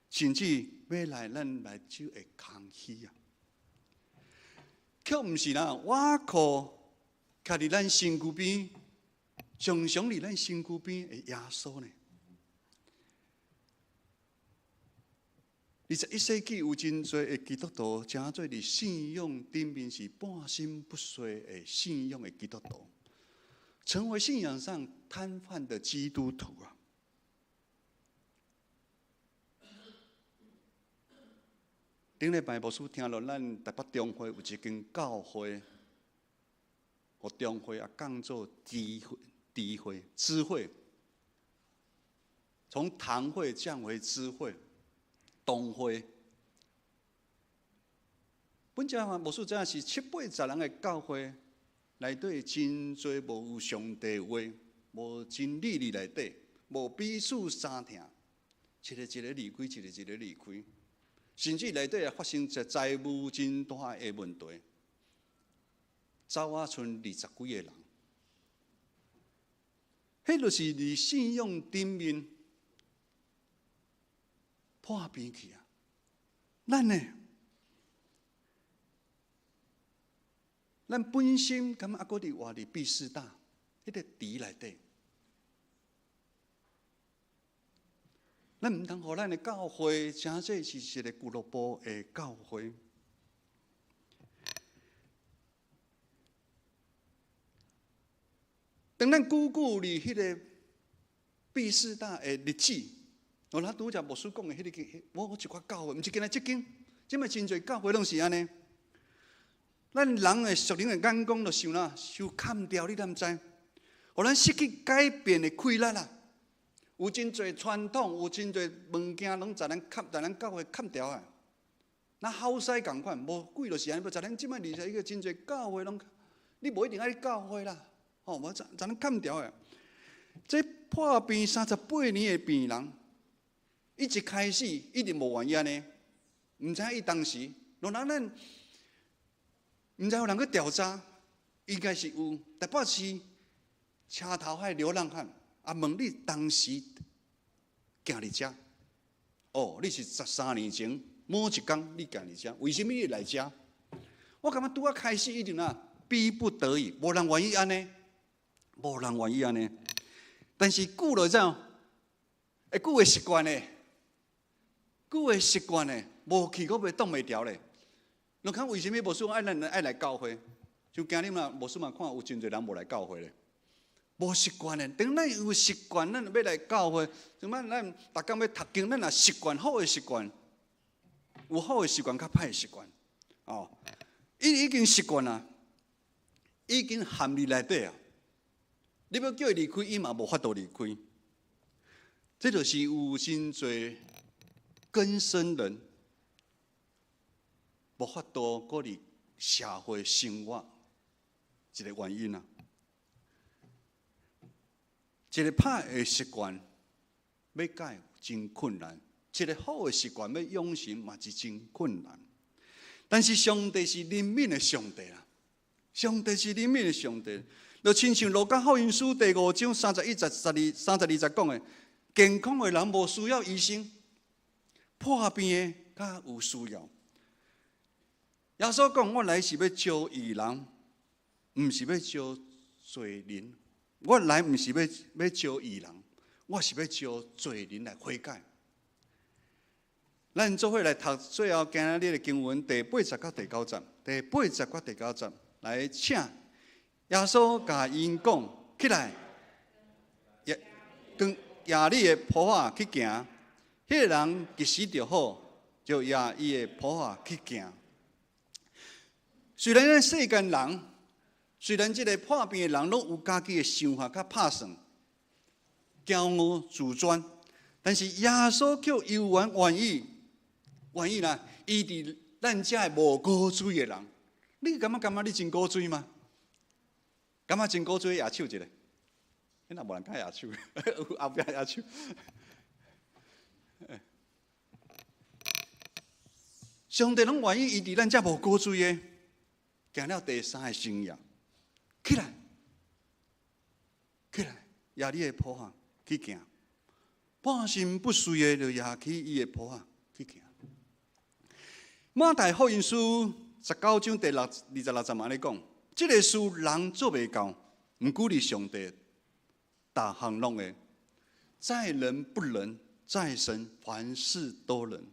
甚至欲來咱目睭的空虛啊！卻毋是啦，倚靠徛佇咱身軀邊，常常佇咱身軀邊的耶穌呢？21世紀有真濟的基督徒，成做佇信仰頂面是半身不遂的信仰的基督徒，成為信仰上癱瘓的基督徒啊！頂禮拜牧師聽著咱台北中會有一間教會，予中會啊降做支會、支會、支會，從堂會降為支會。同會，本只話牧師知影是七八十人的教會，內底真濟無有上帝話，無真理佇內底，無彼此相疼，一个一个離開，一个一个離開，甚至內底也發生一財務真大的問題，走啊，賰二十幾個人，彼就是佇信仰頂面。破病去啊！咱呢？咱本身敢猶閣佇活佇畢士大彼个池內底，咱毋通予咱的教會成做是一个俱樂部的教會。當咱久久佇彼个畢士大的日子。我咱拄才牧師講的彼个，我一寡教會，毋是干焦這間，這擺真濟教會攏是按呢。咱人的屬靈的眼光就傷哪，傷砍掉，你敢知？予咱失去改變的氣力啦。有真濟傳統，有真濟物件，攏共咱砍，共咱教會砍掉啊。若好勢仝款，無鬼就是按呢。咱這擺二十一个真濟教會攏，你無一定愛去教會啦，吼，無共咱砍掉的。這破病38年的病人。伊一開始一定無願意按呢，毋知影伊當時，若咱咱毋知有人去調查，應該是有台北市車頭海流浪漢啊，問你當時行佇遮，哦，你是13年前某一工你行佇遮，為啥物你會來遮？我感覺拄仔開始一定啊，逼不得已，無人願意按呢，無人願意按呢。但是久了之後，會久會習慣的。久會習慣的，無去閣袂擋袂牢咧。你看為啥物牧師愛咱愛來教會？就今日嘛，牧師嘛看有真濟人無來教會咧，無習慣的。等咱有習慣，咱欲來教會，像咱咱逐工欲讀經，咱若習慣好的習慣，有好的習慣，較歹的習慣，哦，伊已經習慣啦，已經陷佇內底啊。你欲叫伊離開，伊嘛無法度離開。這就是有真濟更生人無法度閣佇社會生活一个原因啊。一个歹的習慣欲改真困難，一个好的習慣欲養成嘛是真困難。但是上帝是憐憫的上帝啦，上帝是憐憫的上帝，就親像路加福音書第五章31節、32節講的，健康的人無需要醫生，破病的較有需要。耶穌講：我來是欲召義人，毋是欲召罪人。我來毋是欲召義人，我是欲召罪人來悔改。咱做伙來讀最後今仔日的經文第八節到第九節，第八節到第九節來，請耶穌共𪜶講起來，跟攑你的袍仔去行，彼個人即時就好，就攑伊的袍仔去行。雖然咱世間人，雖然這个破病的人攏有家己的想法佮拍算，驕傲自尊，但是耶穌卻猶原願意，願意啦，醫治咱遮的無骨髓的人。你感覺感覺你真古錐嗎？感覺真古錐，舉手一下。你若無人敢舉手，有後壁舉手。上帝攏願意醫治咱遮無骨髓的，行了第三个生涯，起來，起來，攑你的袍仔去行。半身不遂的，就攑起伊的袍仔去行。馬太福音書19章第26節按呢講，這个事人做袂到，毋過佇上帝，逐項攏會。在人不能，在神凡事都能。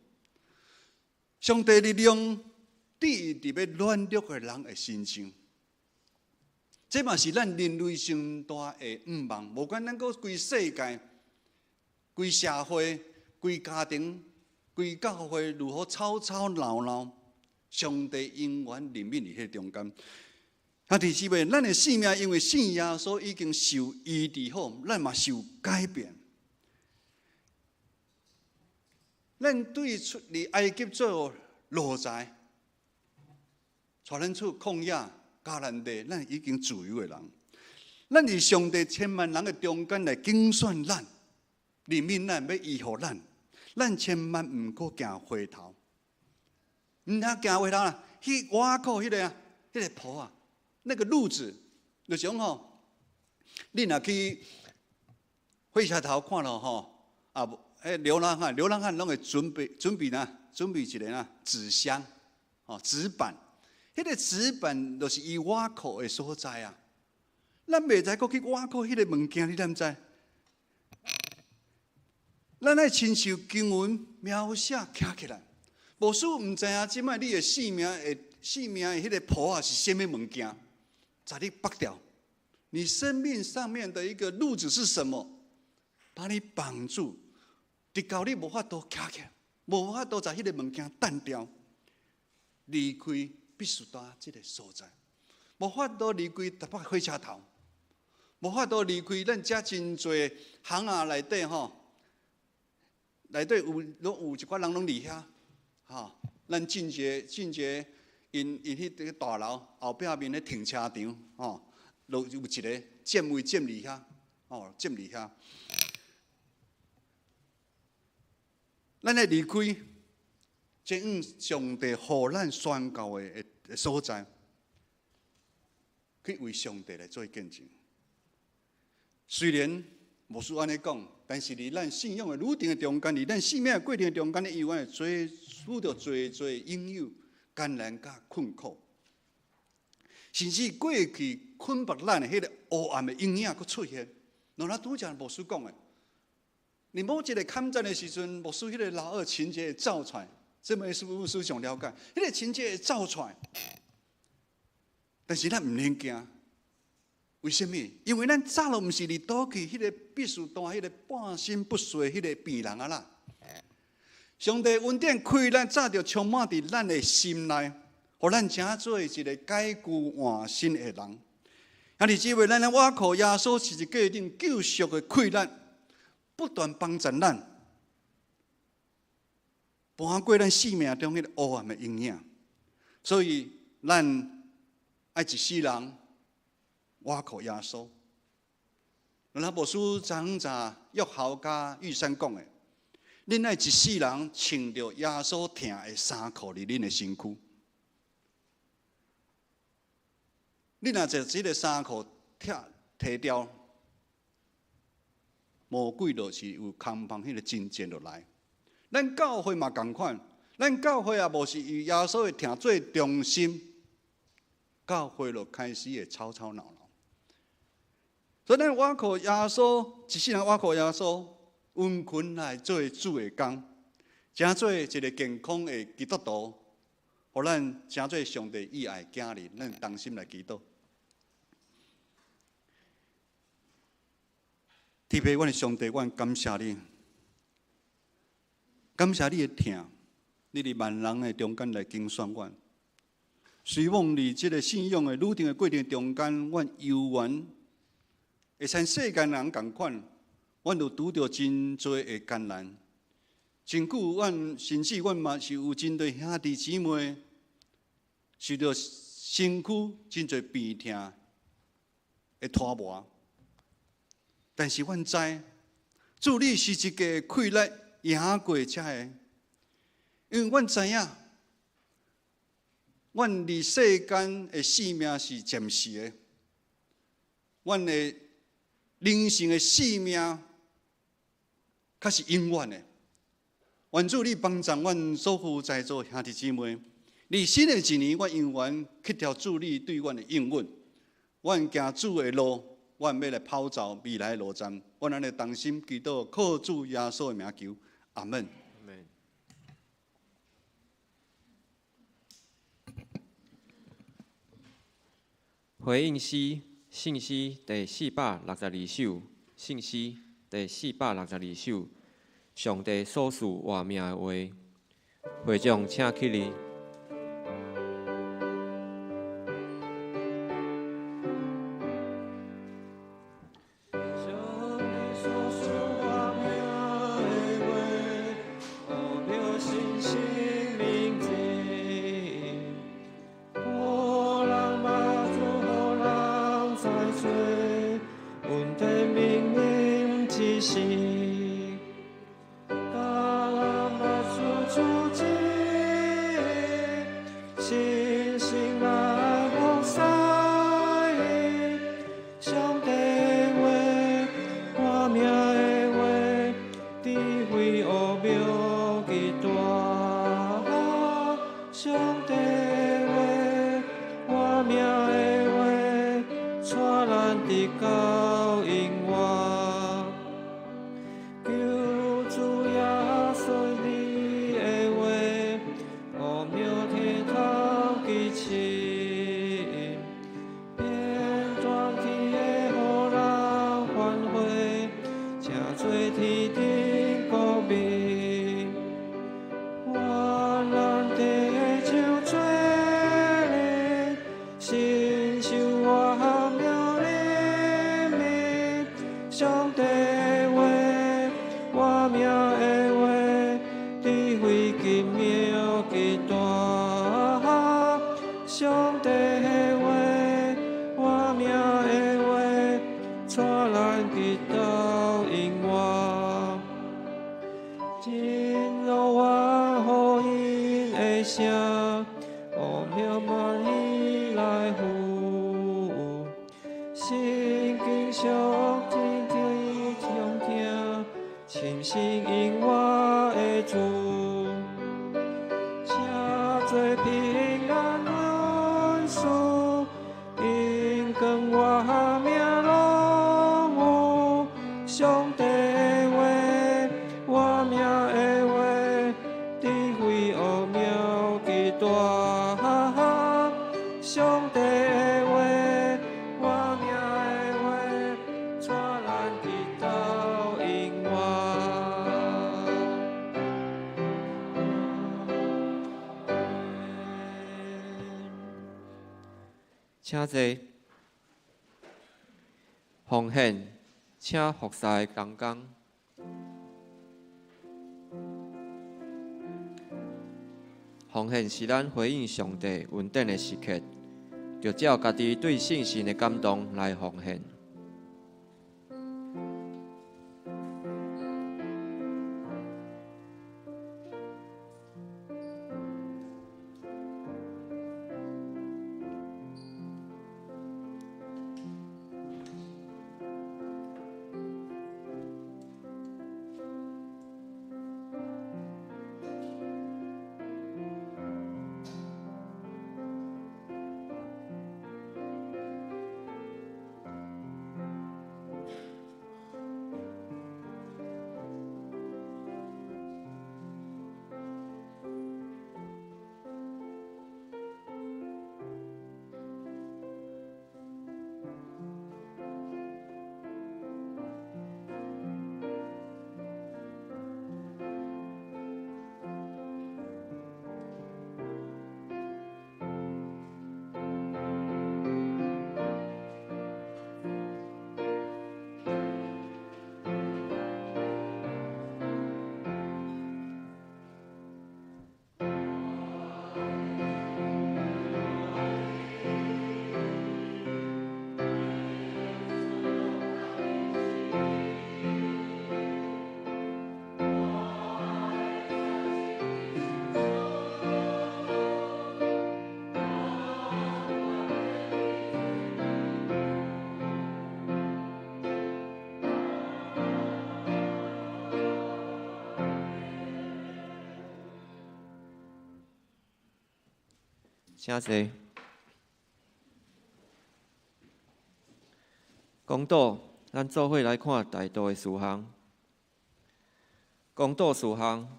上帝力量佇佇欲軟弱的人的身上，這嘛是咱人類上大的願望。無管咱閣規世界、規社會、規家庭、規教會如何吵吵鬧鬧，上帝永遠憐憫佇彼中間。兄弟姊妹，咱的生命因為信耶穌已經受醫治好，咱嘛受改變。咱對出佇埃及做奴才，帶咱出曠野迦南地，咱已經自由的人。咱佇上帝千萬人的中間來揀選咱，憐憫咱，欲醫好咱，咱千萬毋閣行回頭。毋通行回頭啦，去倚靠彼个啊，彼个袍啊，那个褥子，就是講吼，你若去火車頭看到吼，啊無，彼流浪漢，流浪漢攏會準備準備哪，準備一个哪紙箱，吼紙板，彼个紙板就是伊倚靠的所在啊。咱袂使閣去倚靠彼个物件，你敢知？咱愛親像經文描寫徛起來，牧師毋知影這擺你的生命的彼个袍仔是啥物物件，共你縛牢。你生命上面的一個褥子是什麼？把你綁住，直到你無法度徛起來，無法度共彼个物件斷掉，離開彼斯達這个所在，無法度離開台北火車頭，無法度離開咱遮真濟巷仔內底吼。內底有攏有一寡人攏佇遐，吼，咱進一个進一个，𪜶𪜶彼个大樓後壁面的停車場，吼，攏有一个佔位佔佇遐，吼，佔佇遐。咱愛離開，前往上帝予咱宣告的所在，去為上帝來做見證。雖然牧師按呢講，但是佇咱信仰的旅程的中間，佇咱生命的過程中間，伊永遠會做遇著濟濟引誘、艱難佮困苦，甚至過去捆縛咱的彼个黑暗的陰影閣出現。若咱拄才牧師講的，佇某一个坎站的時陣，牧師彼个老二情節會走出來，這物牧師上了解，彼个情節會走出來，但是咱毋免驚。為啥物？因為咱早就毋是佇倒去彼个彼斯達彼个半身不遂彼个病人啊啦。上帝恩典開咱早就充滿佇咱的心內，予咱成做一个改舊換新的人。兄弟姊妹，咱來倚靠耶穌十字架頂救贖的氣力，不斷幫助咱，搬過咱生命中彼个黑暗的陰影。所以，咱愛一世人倚靠耶穌。那牧師昨早約豪佮玉山講的，恁愛一世人穿著耶穌疼的衫褲佇恁的身軀。你若將這个衫褲拆提掉，魔鬼就是有空芳彼个爭戰就來。咱教會嘛仝款，咱教會也無是以耶穌的疼做中心，教會就開始會吵吵鬧鬧。所以咱倚靠耶穌，一世人倚靠耶穌，殷勤來做主的工，成做一个健康的基督徒，予咱成做上帝意愛的囝兒，咱同心來祈禱。天父，阮的上帝，阮感謝你，感謝你的疼，你佇萬人的中間來揀選阮。雖罔佇這个信仰的旅程的過程中間，阮猶原會像世間人仝款，阮有拄著真濟的艱難。真久，阮甚至阮嘛是有真濟兄弟姊妹受著身軀真濟病痛的拖磨。但是阮知，主你是一个氣力贏過這个，因為阮知影，阮佇世間的性命是暫時的，阮的靈性的性命較是永遠的。願主你幫助阮所有在座兄弟姊妹，佇新的一年，阮永遠乞求主你對阮的應允，阮行主的路，阮欲來跑走未來的路程，阮按呢同心祈禱，靠主耶穌的名求，阿門。回應詩，聖詩第462首，聖詩第462首，上帝所賜活命的話，會眾請起立。請坐。奉獻，請服侍同工。奉獻是咱回應上帝恩典的時刻，就照家己對聖神的感動來奉獻。請坐。公道，咱做伙來看代禱的事項。公道事項，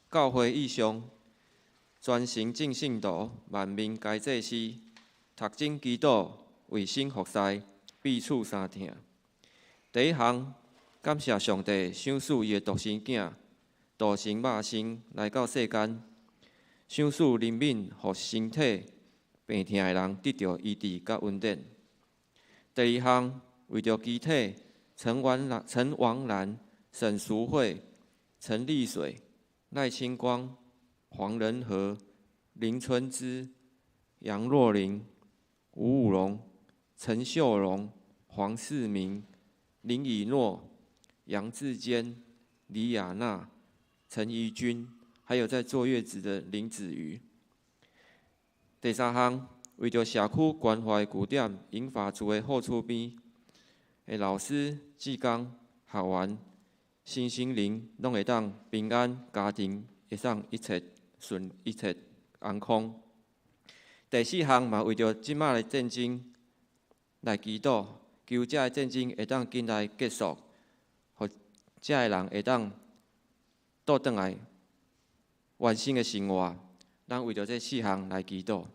教會意向，全城眾信徒，萬民皆祭司，讀經祈禱，衛生服侍，彼此相疼。第一項，感謝上帝賞賜伊的獨生囝，道成肉身來到世間，賞賜憐憫，予身體病疼的人得著醫治佮恩典。第二項，為著肢體陳王蘭、沈淑惠、陳麗水、賴清光、黃仁和、林春枝、楊若琳、吳武榮、陳秀榮、黃世明、林以諾、楊志堅、李亞娜、陳怡君，還有在坐月子的林子瑜。第三項，為著社區關懷據點銀髮族的好厝邊的老師、志工、學員、身心靈攏會當平安，家庭會當一切順，一切安康。第四項嘛，為著這擺的戰爭來祈禱，求這个戰爭會當緊來結束，予這个人會當倒轉來原生的生活。咱為著這四項來祈禱。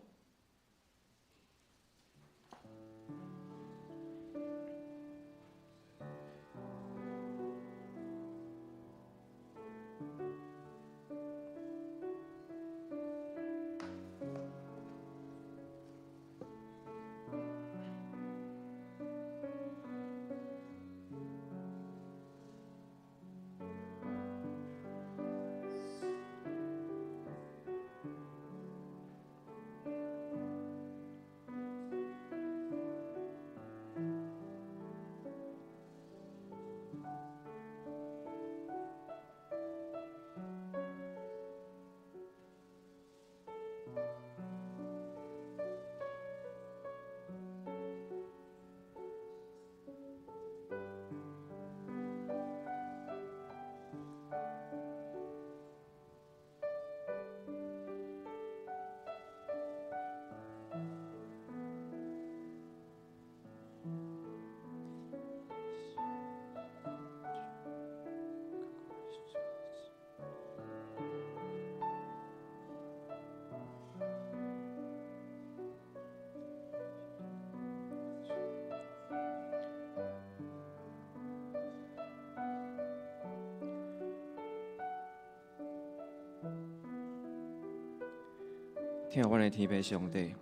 疼阮的天父上帝，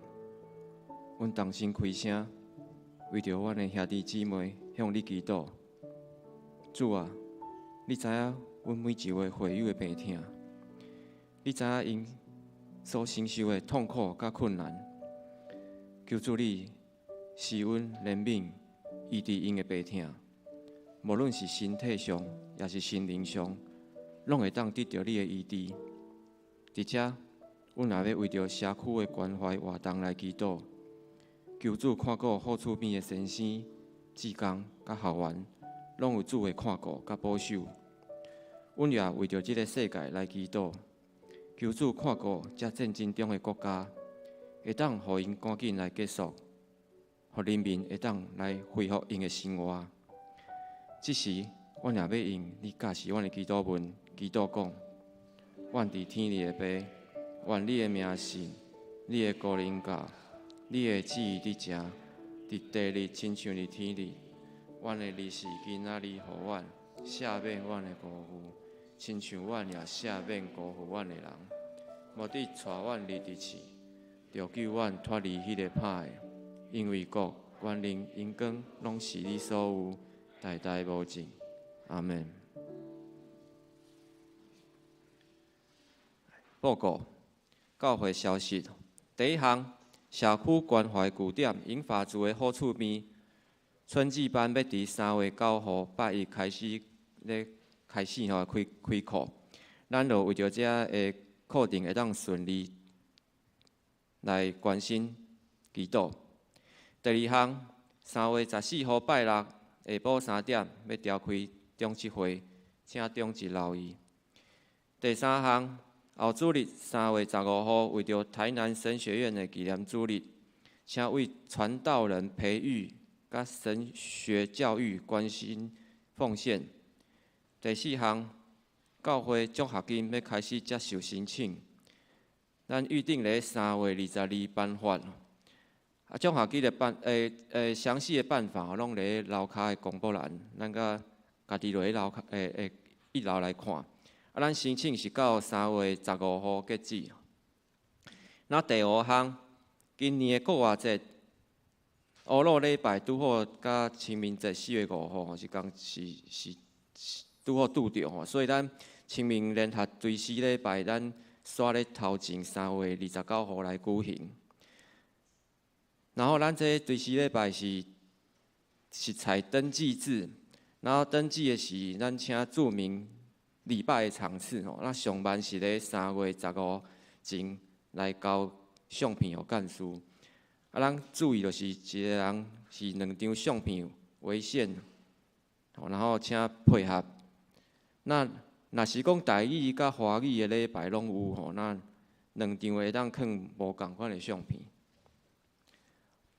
阮同心開聲，為著阮的兄弟姊妹向你祈禱。主啊，你知影阮每一位會友的病痛，你知影𪜶所承受的痛苦佮困難。求主你施恩憐憫，醫治𪜶的病痛，無論是身體上，抑是心靈上，攏會當得著你的醫治。佇遮，阮也欲為著社區的關懷活動來祈禱，求主看顧好厝邊的先生、志工佮學員，攏有主的看顧佮保守。阮也為著這个世界來祈禱，求主看顧這戰爭中的國家，會當予𪜶趕緊來結束，予人民會當來恢復𪜶的生活。這時，阮也欲用你教示阮的祈禱文祈禱講：阮佇天裡的父，願你的名聖，你的國臨到，你的旨意佇成，佇地裡親像佇天裡。阮的日時今仔日予阮，赦免阮的辜負，親像阮也赦免辜負阮的人。無得帶阮入佇試，著救阮脫離彼个歹的。因為國、權能、榮光，攏是你所有，代代無盡。阿們。報告。教會消息，第一項，社區關懷據點銀髮族的好厝邊，春季班欲佇3月9號拜一開始咧開始吼開開課，咱就為著這个課程會當順利來關心祈禱。第二項，3月14號拜六下晡3點欲召開長執會，請長執留意。第三項，後主日3月15號，為著台南神學院的紀念主日，請為傳道人培育佮神學教育關心奉獻。第四項，教會獎學金欲開始接受申請，咱預定咧3月22頒發。啊，獎學金的辦誒誒詳細的辦法，攏佇樓跤的公布欄，咱佮家己落去樓跤誒誒一樓來看。啊，咱申請是到3月15號截止。那第五項，今年的復活節，烏魯禮拜拄好佮清明節4月5號是仝是是拄好拄著吼，所以咱清明聯合追思禮拜，咱煞咧頭前3月29號來舉行。然後咱這追思禮拜是是採登記制，然後登記的是咱請注明禮拜的場次吼，那上慢是咧3月15前來交相片予幹事。啊，咱注意就是一個人是兩張相片為限，然後請配合。那若是講台語佮華語的禮拜攏有吼，那兩張會當囥無仝款的相片。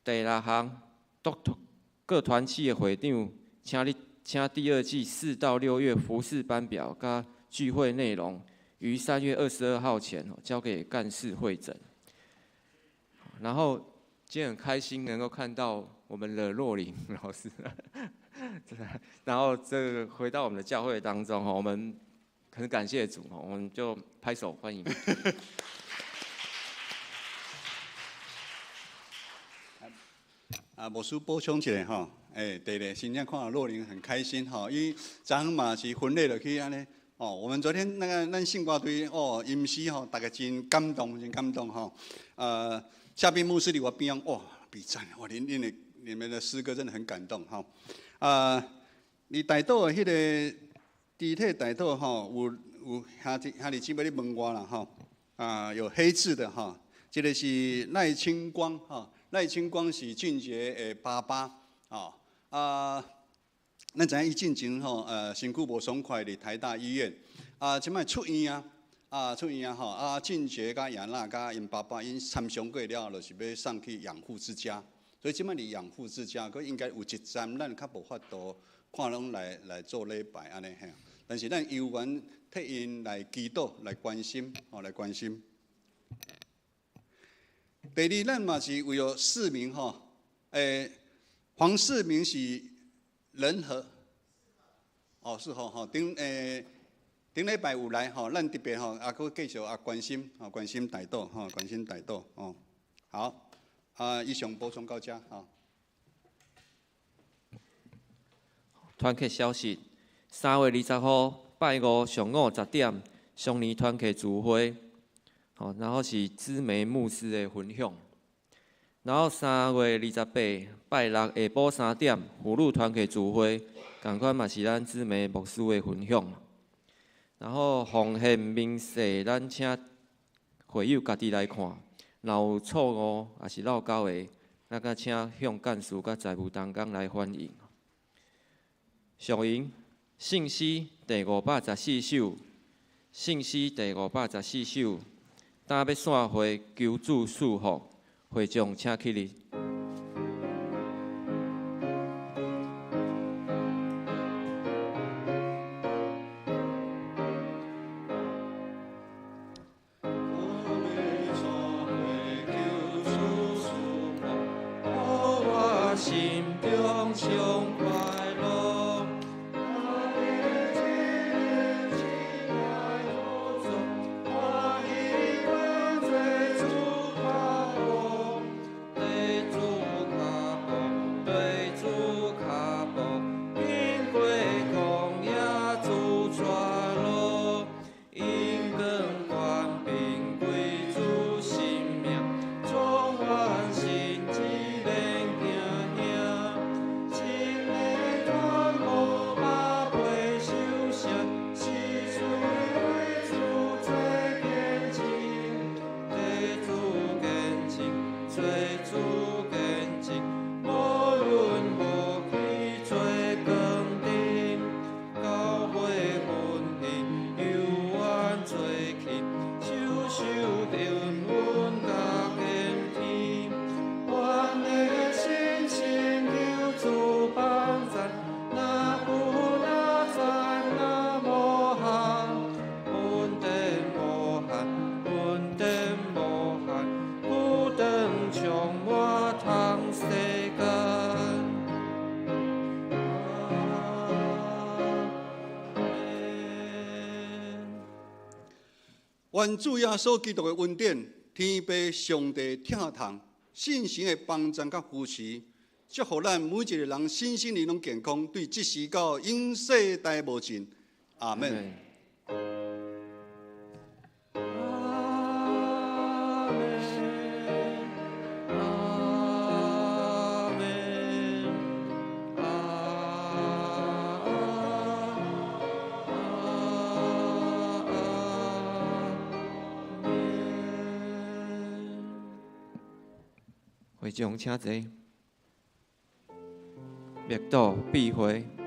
第六項，各各團契的會長，請你請第二季4到6月服事班表佮聚會內容，於3月22號前交給幹事彙整。然後今天很開心能夠看到我們的若琳老師，然後這個回到我們的教會當中，我們很感謝主，我們就拍手歡迎。啊，牧師補充一下吼，欸，對對，今天看到若琳很開心吼，因為昨昏嘛是分類落去按呢，哦，我們昨天那個咱聖歌隊哦，吟詩吼，大家真感動，真感動吼。夏斌牧師佇我邊仔，哇，比讚，哇，恁恁的你們的詩歌真的很感動吼。啊，佇大島的彼個肢體大島吼，有有兄弟兄弟姊妹咧問我啦吼，啊，有黑字的吼，這個是賴清光吼。賴清光是俊傑的爸爸，哦，啊，咱知影伊進前吼，身軀無爽快，佇台大醫院，啊，這擺出院啊，啊，出院啊，吼，啊，俊傑佮亞娜佮𪜶爸爸𪜶參詳過了後，就是欲送去養護之家，所以這擺佇養護之家，閣應該有一站咱較無法度看攏來來做禮拜按呢嘿，但是咱猶原替𪜶來祈禱、來關心，吼，來關心。第二，咱嘛是為了市民吼，黃世明是仁和，哦，是吼吼，頂頂禮拜有來吼，咱特別吼，啊，閣繼續啊關心吼，關心大島吼，關心大島哦。好，啊，以上補充到這吼。團契消息：3月20號拜五上午10點，雙年團契聚會。好，然後是知梅牧師的分享。然後3月28拜六下晡3點，福祿團契聚會，仝款嘛是咱知梅牧師的分享。然後奉獻明細，咱請會友家己來看，若有錯誤抑是漏交的，咱閣請向幹事佮財務同工來反映。上引聖詩第514首，聖詩第514首。今欲散會，求主賜福，會眾請起立。我心中充快樂。願主耶穌基督的恩典、天父上帝疼痛、聖神的幫贊佮扶持，祝福咱每一个人身心靈攏健康，對這時到永世代無盡。阿門。阿門。阿門。阿阿門。會眾請坐。默禱閉會。